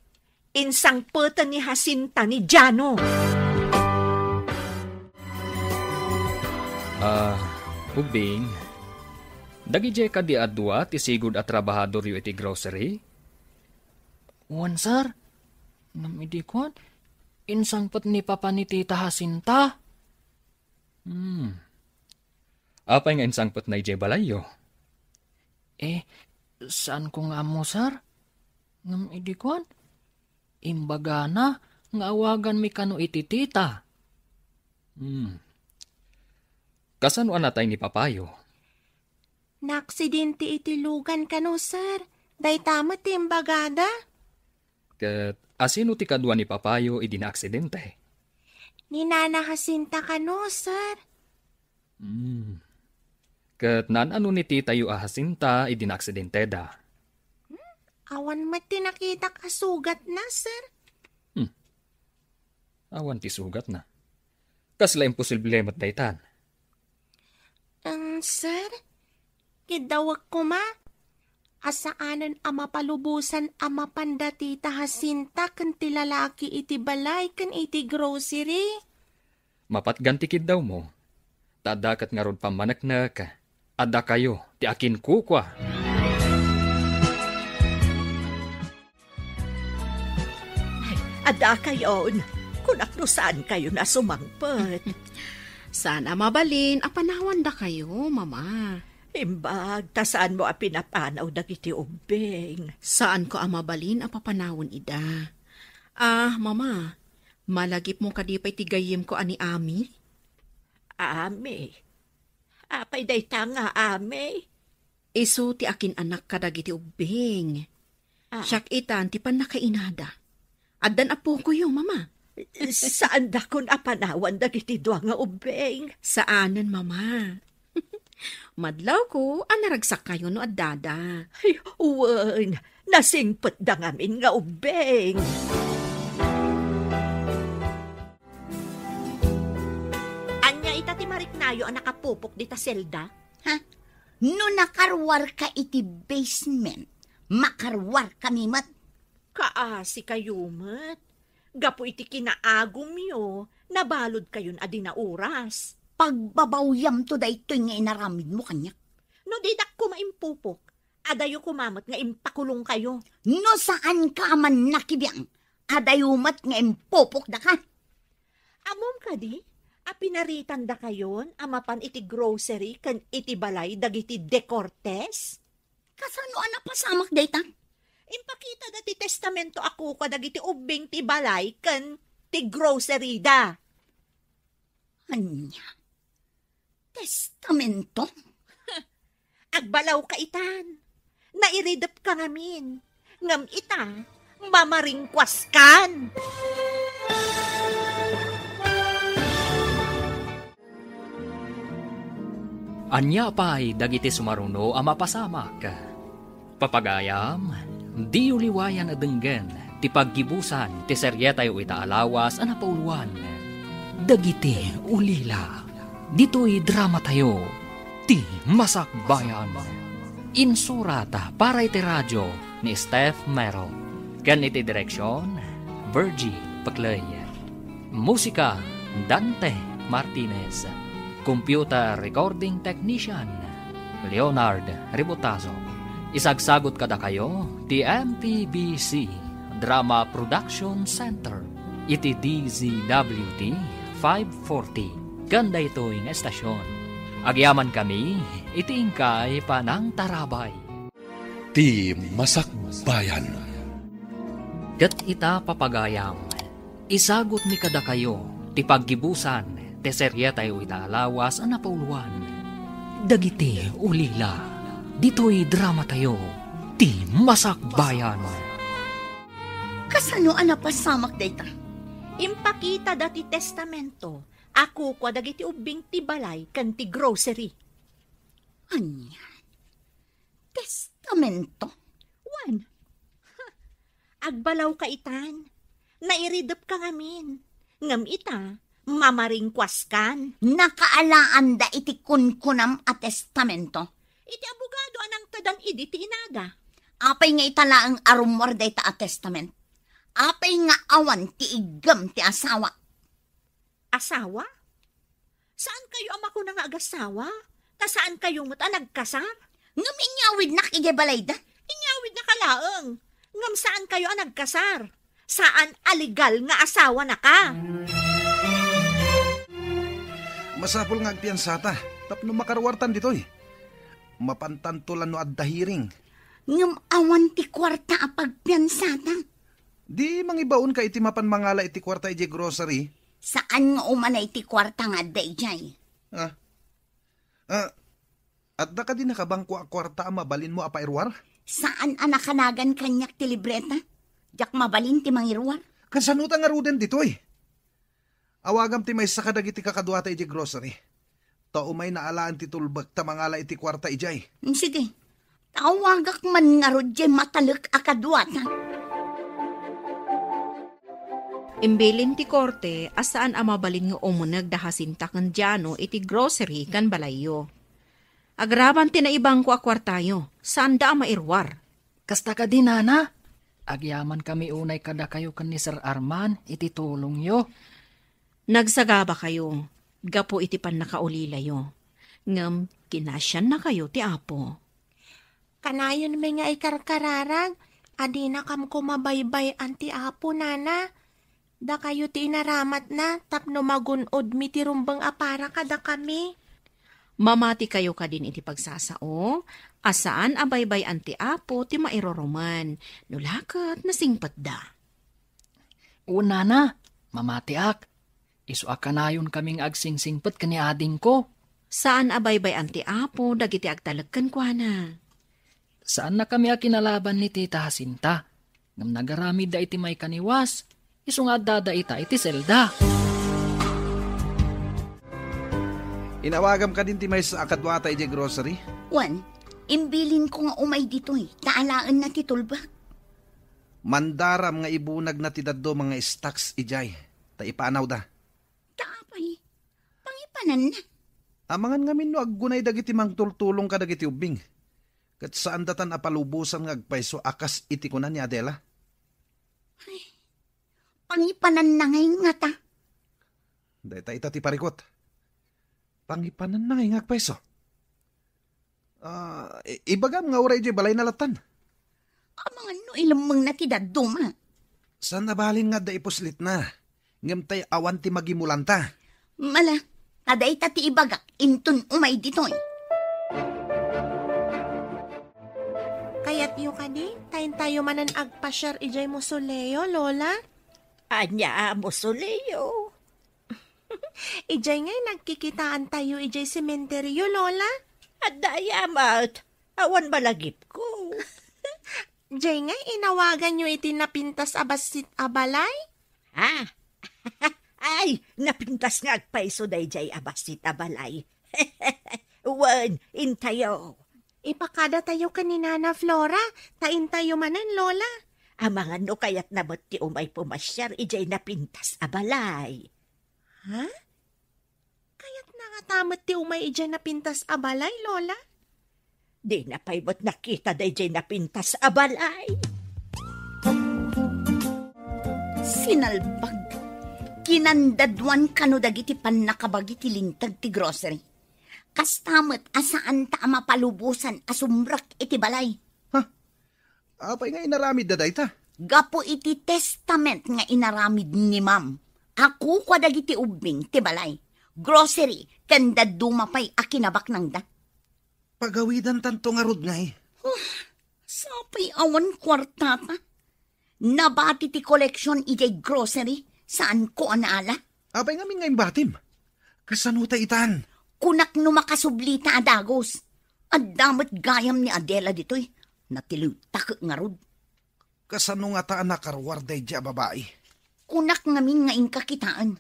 insangpeten ni Jacinta ni Jano. Ah, ubbing, dagidiay kadi a dua ti sigud a trabahadoryo iti grocery? Wen, sir. Ngem idi kuan, insangpet ni Papa ni Tita Jacinta. Hmm. Apay nga insangpetna idiay balayyo? Eh, saanko nga ammo, sir. Ngem idi kuan, imbagana nga awaganmi kano iti tita. Hmm. Kasano a natay ni papayo? Naaksidente iti lugan kano, sir. Dayta met ti imbagada. Ket asino ti kadua ni papayo idi naaksidente? Ni Nana Jacinta kano, sir. Hmm. Ket naan-ano ni titayo a Jacinta idi naaksidenteda? Hmm? Awan met ti nakitak a sugatna, sir. Hmm. Awan ti sugatna. Kasla imposible met daytan. Em, sir, kiddawek koma a saanen a mapalubosan a mapan da Tita Jacinta ken ti lalaki iti balay ken iti grocery. Mapatgan ti kiddawmo, ta adda ket ngarud pammaneknek a dakayo ti akinkukua. Ay, adakayon, kunak no saan kayo nasumangpet. Saan a mabalin a panawandakayo, Mama. Imbag ta saanmo a pinapanaw dagiti ubbing. Saanko a mabalin a papanawen ida. Ah, Mama, malagipmo kadi pay ti gayyemko a ni Ami? Ami? Apay dayta nga Ami? Isu ti akin-anak kadagiti ubbing. Ah. Siak itan ti pannakainada. Addan apokoyo, Mama. Saandakon a panawan dagiti dua nga ubbing? Saanen, Mama. Madlawko a naragsakkayo no addada. Ay, wen, nasingpetda ngamin nga ubbing. Ania ita ti mariknayo a nakapupok dita selda? Ha? No nakaruarka iti basement, makaruarkami met. Kaasi kayo met. Gapu iti kinaagumyo, nabalud kayon a di nauras. Pagbabawyamto daytoy nga inaramidmo kaniak. No didak koma impupok, adayo koma met nga impakulong kayo. No saanka a mannakibiang, adayo met nga impupok daka. Ammom kadi a pinaritandakayon a mapan iti grocery ken iti balay dagiti De Cortes? Kasano a napasamak dayta? Impakita da ti testamento a kukua dagiti ubbing ti balay ken ti grocery da. Ania? Testamento? Agbalaw ka itan. Nairidepka ngamin. Ngem ita, mamaringkuaskan. Ania pay dagiti sumaruno a mapasamak? Papagayam, diyo liwayan a denggen ti paggibusan ti serietayo ita a lawas a napauluan, Dagiti Ulila. Ditoy dramatayo, Ti Masakbayan. Insurat para iti radio ni Steph Mero. Ken iti direksion, Virgie Peclay. Musika, Dante Martinez. Computer recording technician, Leonard Ributazo. Isagsagut kadakayo ti M P B C Drama Production Center iti D Z W T five forty. Ken daytoy nga estasion, agyamankami iti inkay panangtarabay. Ti Masakbayan. Ket ita, papagayam, isagutmi kadakayo ti paggibusan ti serietayo ita a lawas a napauluan, Dagiti Ulila. Ditoy dramatayo, Ti Masakbayan. Kasano a napasamak dayta? Impakitada ti testamento a kukua dagiti ubbing ti balay ken ti grocery. Ania? Testamento? Wen. Ha, agbalawka itan. Nairidepka ngamin. Ngem ita, mamaringkuaskan. Nakaalaanda iti kunkunam a testamento? Iti abogado a nangtedan idi ti inada. Apay nga ita laeng a rummuar dayta a testament? Apay nga awan ti iggem ti asawa? Asawa? Saan kayo a makuna nga agasawa? Ta saan kayo met a nagkasar? Ngem inyawidnak idiay balayda? Inyawidnaka laeng. Ngem saan kayo a nagkasar? Saan a legal nga asawa na ka? Masapul nga agpiansata tapno makaruartan ditoy. Mapantanto la no adda hearing. Ngem awan ti kuarta a pagpiansata. Di mangibaonka iti mapan mangala iti kuarta idiay grocery? Saan nga umanay ti kuarta nga adda idiay? Ah. Ah, adda kadi nakabangko a kuarta a mabalinmo a pairuar? Saan a nakanagan kaniak ti libreta? Diak mabalin ti mangiruar. Kasano ta ngaruden ditoy? Awagam ti maysa kadagiti kakaduata idiay grocery. Ta umay naalaan ti tulbek ta mangala iti kuarta idiay. Mm, sige. Tawagak man ngarud diay matalek a kaduata. Imbilin ti korte a saan a mabalin nga umuneg da Jacinta ken Jano iti grocery kan balayyo. Agraman ti naibangko a kuartayo, saanda a mairuar. Kasta kadi, nana? Agyamankami unay kadakayo ken ni Sir Arman iti tulongyo. Nagsagabakayo gapu iti pannakaulilayo, ngem kinasiannakayo ti Apo. Kanayonmi nga ikarkararag a dinakam koma baybay-an ti Apo, nana. Dakayo ti inaramatna tapno magun-odmi ti rumbeng a para kadakami. Mamatikayo kadin iti pagsasao a saan a baybay-an ti Apo ti mairurumen, no la ket nasingpetda. Wen, nana, mamatiak. Isu a kanayonkami nga agsingsingpet ken ni adingko. Saan a baybay-an ti Apo dagiti agtalek kenkuana. Saannakami a kinalaban ni Tita Jacinta, ngem nagaramidda iti maikaniwas, isu nga addada ita iti selda. Inawagam kadin ti maysa a kaduata idiay grocery? Wen, imbilinko nga umay ditoy, ta alaenna ti tulbek. Mandaram nga ibunagna ti dadduma nga stocks idiay, ta ipanawda. Ta apay, pangipananna? Amangan ngamin no aggunay dagiti mangtultulong kadagiti ubbing, ket saandatan a palubosan nga agpayso a kas iti kuna ni Adela. Ay, pangipananna ngay ngata? Dayta ita ti parikut. Pangipananna ngay nga agpayso? Ah, i-, ibagam nga uray idiay balayna lattan. Amangan no ilemmengna ti dadduma. Saan a balin nga adda ipuslitna, ngem tay awan ti magimulanta. Mala, ta dayta ti ibagak inton umay ditoy. Kayatyo kadi, ta intayo manen agpasiar idiay mausoleo, Lola? Ania a mausoleo? Idiay ngay nagkikitaantayo idiay sementeryo, Lola? Adda aya met, awan malagipko. Jay nga inawaganyo iti napintas a bassit a balay? Ha? Ay, napintas nga agpayso dayjay a bassit a balay. Wen, intayo. Ipakadatayo ken ni Nana Flora, ta intayo manen, Lola. Amangan no kayatna met ti umay pumasiar idiay napintas a balay. Ha? Kayatna ngata met ti umay idiay napintas a balay, Lola? Dina pay met nakita dayjay napintas a balay. Sinalbag. Kinandaduan kano dagiti pannakabagi ti linteg ti grocery. Kasta met a saanta a mapalubosan a sumrek iti balay. Ha? Apay nga inaramidda dayta? Gapu iti testament nga inaramid ni Ma'am, a kukua dagiti ubbing ti balay, grocery, ken dadduma pay a kinabaknangda. Pagawidantanto ngarud ngay. Huh, sapay awan kuartata. Nabati ti koleksion idiay grocery, saanko a naala. Apay ngamin nga imbatim? Kasano ta itan? Kunak no makasublita a dagus. Adda met gayam ni Adela ditoy. Natiliwtak ngarud. Kasano ngata a nakaruar daydiay a babai? Kunak ngamin nga inka kitaen.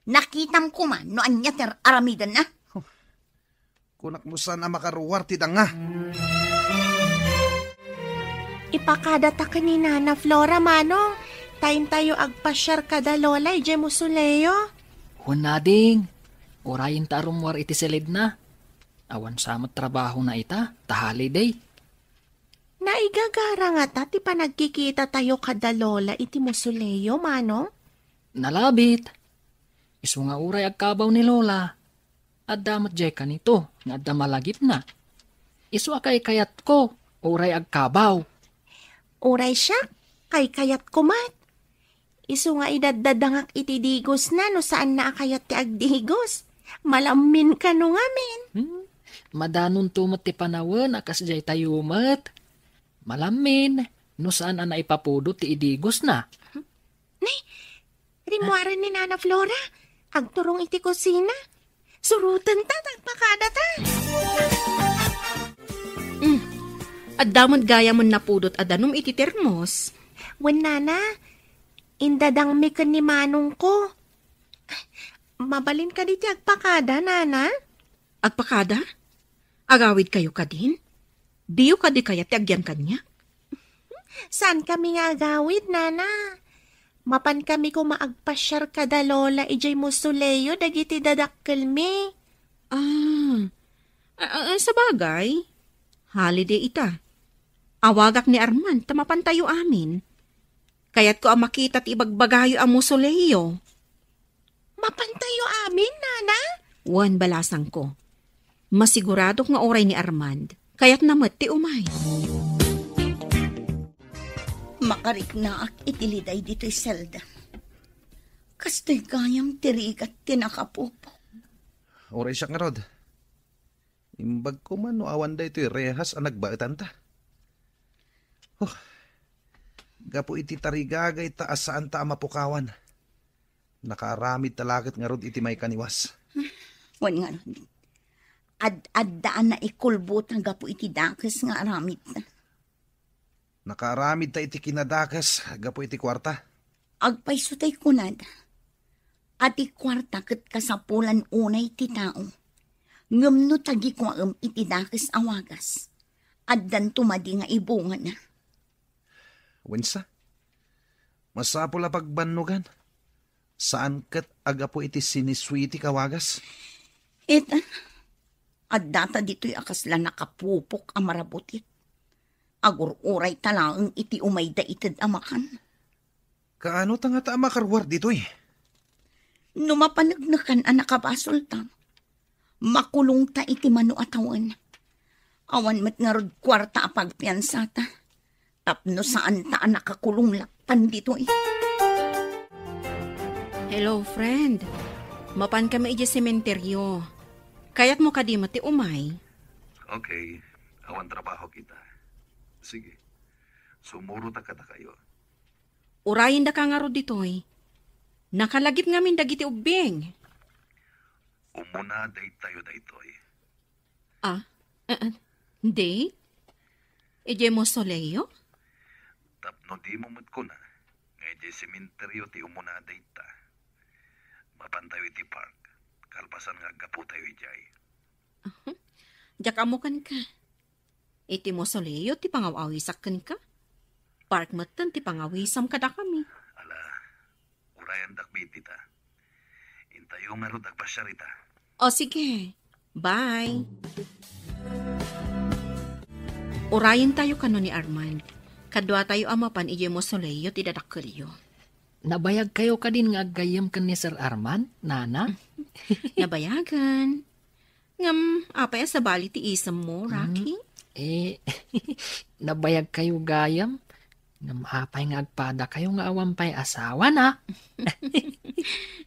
Nakitam koma no ania ti ar-aramidenna. Kunak no saan a makaruar ti danga. Ipakadata ken ni Nana Flora, Manong, ta intayo agpasiar kada Lola idiay Musuleo. Wen, ading, urayenta a rummuar iti siledna. Awan sa met trabahona ita, ta holiday. Naigagara ngata ti panagkikitatayo kada Lola iti Musuleo, Manong? Nalabit. Isu nga uray agkabaw ni Lola, adda met diay kanito nga adda malagipna. Isu a kaykayatko, uray agkabaw. Uray siak, kaykayatko met. Isu nga idaddadangak iti digosna no saanna a kayat ti agdigos. Malammin kano ngamin. Hmm? Madanonto met ti panawen a kas daytayo met. Malammin, no saan a naipapudot ti idigosna. Ni, rimmuaren ni Nana Flora, agturong iti kusina. Surotenta, ta agpakadata. Mm. Adda met gayam napudot a danum iti termos. Wen, Nana, indadangmi ken ni manongko. Mabalin kadi ti agpakada, Nana? Agpakada? Agawidkayo kadin? Diyo kadi kayat ti agyan kaniak? Saankami nga agawid, Nana. Mapankami koma agpasiar kada Lola idiay Mausoleo dagiti dadakkelmi. Ah, a-, a-, sabagay, holiday ita. Awagak ni Arman ta mapantayo amin. Kayatko a makita ti ibagbagayo a Mausoleo. Mapantayo amin, Nana? Wen, balasangko. Masiguradok nga uray ni Armand, kayatna met ti umay. Makariknaak iti liday ditoy selda. Kastoy gayam ti rigat ti nakapupo. Uray siak ngarud. Imbag koma no awan daytoy rehas a nagbaetanta. Huh. Gapu iti tarigagayta a saanta a mapukawan. Nakaaramidta la ket ngarud iti maikaniwas. Wen ngarud, ad-adda a naikulbota gapu iti dakes nga aramidta. Nakaaramidta iti kinadakes gapu iti kuarta. Agpayso tay kunada, a ti kuarta ket kasapulan unay ti tao. Ngem no tagikuaem iti dakes a wagas, addanto madi nga ibungana. Wensa, masapul a pagbannogan. Saan ket a gapu iti sinisuitik a wagas? Ita, addata ditoy a kasla nakapupok a marabutit. Agur-urayta laeng iti umayda ited a makan. Kaano ta ngata a makaruar ditoy? No mapaneknekan a nakabasolta, makulongta iti mano a tawen. Awan met ngarud kuarta a pagpiansata. Tapno saanta a nakakulong lakpan ditoy. Hello, friend. Mapan kami idiay sementeryo. Kayatmo kadi met ti umay? Okay. Awan trabaho kita. Sige. Sumurot a kadakayo. Urayendaka ngarud ditoy. Nakalagip ngamin dagiti ubbing. Umuna daytayo daytoy. Ah, eh, eh, date? Idiay mausoleo? Tapno dimo met kuna nga idiay sementeryo ti umuna dayta. Mapantayo iti park, kalpasan nga aggapotayo idiay. Aha. Diak ammo kenka. Iti mausoleo ti pangaw-awisak kenka. Park metten ti pangawisam kadakami. Ala, urayendak met dita. Intayo ngarud agpasiar ita. O, sige. Bye. Urayentayo kano ni Armand. Kaduatayo a mapan idiay mausoleo ti dadakkelyo. Nabayagkayo kadin nga aggayyem ken ni Sir Armand, Nana? Nabayagen. Ngem, apay a sabali ti isemmo, Rocky? Eh, nabayagkayo gayam. Ngem apay nga agpadakayo nga awan pay asawana?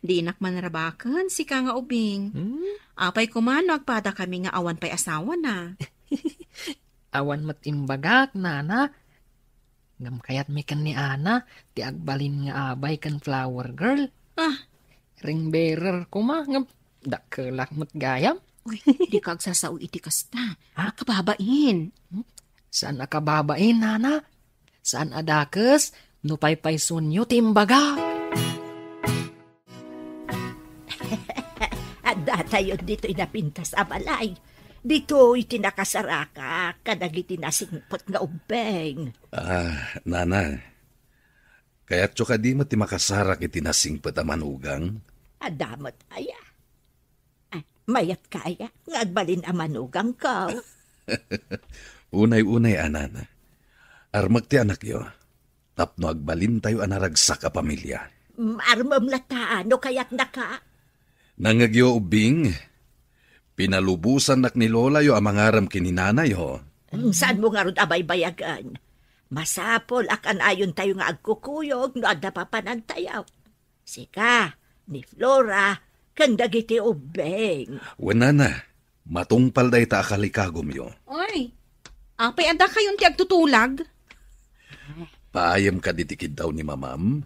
Dinak manrabaken, sika nga ubing. Hmm? Apay koma no agpadakami nga awan pay asawana? Awan met imbagak, Nana. Ngem kayatmi ken ni Ana ti agbalin nga abay ken flower girl. Ah. Ring bearer koma, ngem dakkelak met gayam. Uy, dika agsasao iti kasta. Ha? Kababain. Hmm? Saan a kababain, Nana? Saan a dakes no paypaysuenyo ti imbagak? Addatayon ditoy napintas a balay. Ditoy ti nakasarakak kadagiti nasingpet nga ubbing. Ah, Nana, kayatyo kadi met ti makasarak iti nasingpet a manugang? Adda met aya. Ah, mayatka aya nga agbalin a manugangko? Unay-unay a, Nana. Armek ti anakyo. Tapno agbalintayo a naragsak a pamilia. Mm, armem latta no kayatnaka. Nangngegyo, ubbing, pinalubosannak ni lolayo a mangaram ken ni nanayo. Mm, saanmo ngarud a baybayagen? Masapul a kanayontayo nga agkukuyog no adda papanantayo. Sika, ni Flora, ken dagiti ubbing. Wen, Nana, matungpal dayta a kalikagumyo. Oy, apay a dakayon ti agtutulag? Paayem kadi ti kiddaw ni Mamam?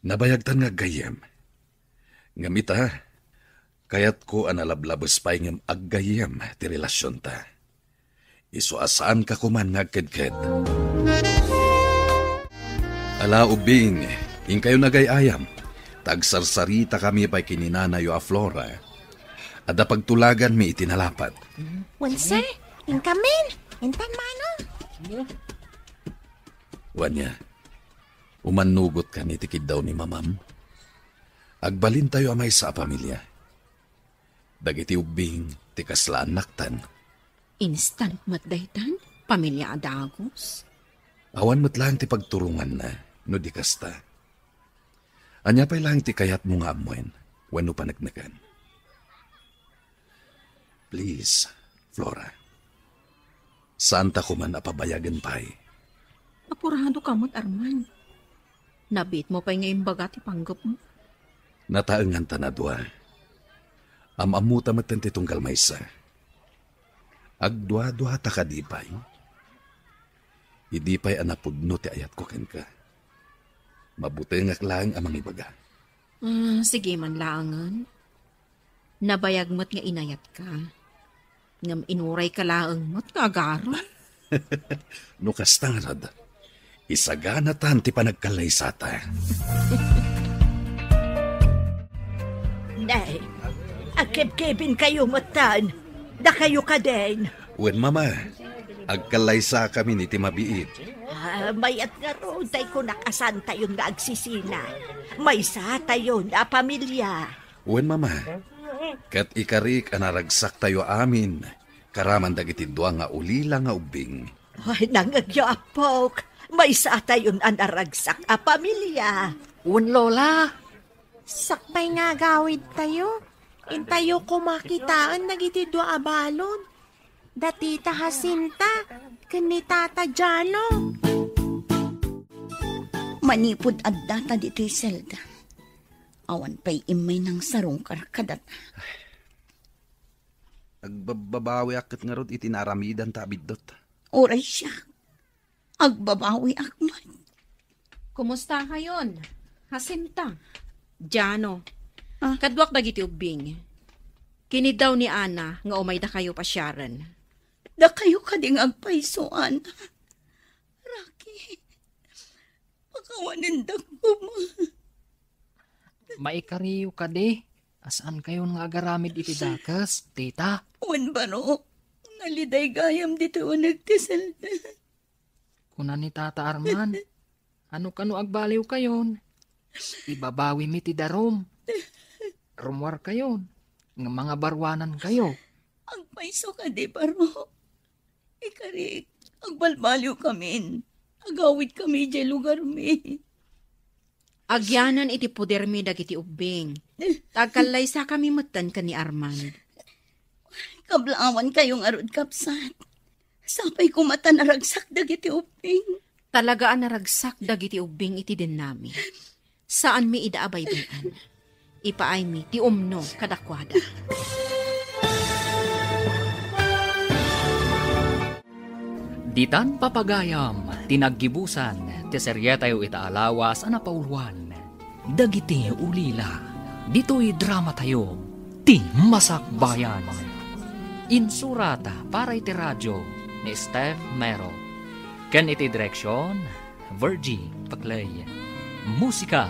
Nabayagtan nga aggayyem. Ngem ita, kayatko a nalablabes pay ngem aggayyem ti relasionta. Isu a saanka koman nga agkedked. Ala, ubbing, inkayo nagay-ayam. Ta agsarsaritami pay ken ni nanayo a Flora. Adda pagtulaganmi iti nalapat. Wense, inkamin, intan mano. Wen aya, umannugotkan iti kiddaw ni Mamam. Agbalintayo a maysa a pamilia. Dagiti ubbing ti kasla annaktan. Instant met daytan, pamilia a dagus. Awan met laeng ti pagturonganna no di kasta. Ania pay laeng ti kayatmo nga ammoen wenno paneknekan? Please, Flora. Saanta koman a pabayagen pay. Apurado ka met, Arman. Nabiit mo pay nga imbaga ti panggepmo. Nataengan ta a dua. Am-ammota metten ti tunggal maysa. Agduaduata kadi pay? Idi pay a napudno ti ayatko kenka, mabutengak laeng a mangibaga. Ah, sige man laengen. Nabayag met nga inayatka. Ngem inurayka laeng met nga agarem. No kasta ngarud, isaganatan ti panagkallaysata. Nay, agkebkebinkayo metten. Dakayo kadin. Wen, Mama, agkallaysakamin iti mabiit. Ah, mayat ngarud tay kunak a saantayon nga agsisina. Maysatayon a pamilia. Wen, Mama, ket ikarik a naragsaktayo amin, karaman dagiti dua nga ulila nga ubbing. Ay, nangngegyo, appok. Maysatayon a naragsak a pamilia. Wen, Lola. Sakbay nga agawidtayo, intayo koma kitaen dagiti dua a balon. Da Tita Jacinta ken ni Tata Jano. Manipud addata ditoy selda, awan pay immay nangsarungkar kadata. Agbabbabawiak ket ngarud iti naaramidanta a biddut. Uray siak, agbabawiak met. Kumusta kayon, Jacinta? Jano. Ah? Kaduak dagiti ubbing. Kiniddaw ni Ana nga umaydakayo pasiaren. Dakayo kadi nga agpayso, Ana? Rocky, pakawanendak koma. Maikariyo kadi, a saankayon nga agaramid iti dakes, tita? Wen, baro, naliday gayam ditoy uneg ti selda. Kuna ni Tata Arman, "Ano kano agbaliwkayon? Ibabawimi ti darum. Rummuarkayon, nga mangabaruanankayo." Agpayso kadi, baro. Ikarik, agbalbaliwkamin. Agawidkami idiay lugarmi. Agyanan iti podermi dagiti ubbing. Ta agkallaysakami metten ken ni Armand. Kablawankayo ngarud, kabsat. Sapay koma ta naragsak dagiti ubbing. Talaga a naragsak dagiti ubbing iti dennami. Saanmi ida a baybay-an. Ipaaymi ti umno kadakuada. Ditan papagayam ti naggibusan ti serietayo ita a lawas a napauluan, Dagiti Ulila. Ditoy dramatayo, Ti Masakbayan. Insurat para iti radio ni Steph Mero. Ken iti direksyon, Virgie Paclay. Musika,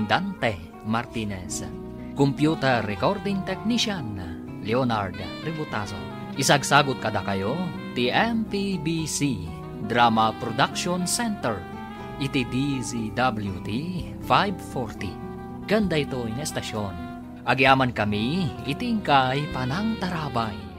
Dante Martinez. Computer recording technician, Leonard Ributazo. Isagsagut kadakayo ti M P B C Drama Production Center iti D Z W T five forty. Ken daytoy nga estasion, agyamankami iti inkay panangtarabay.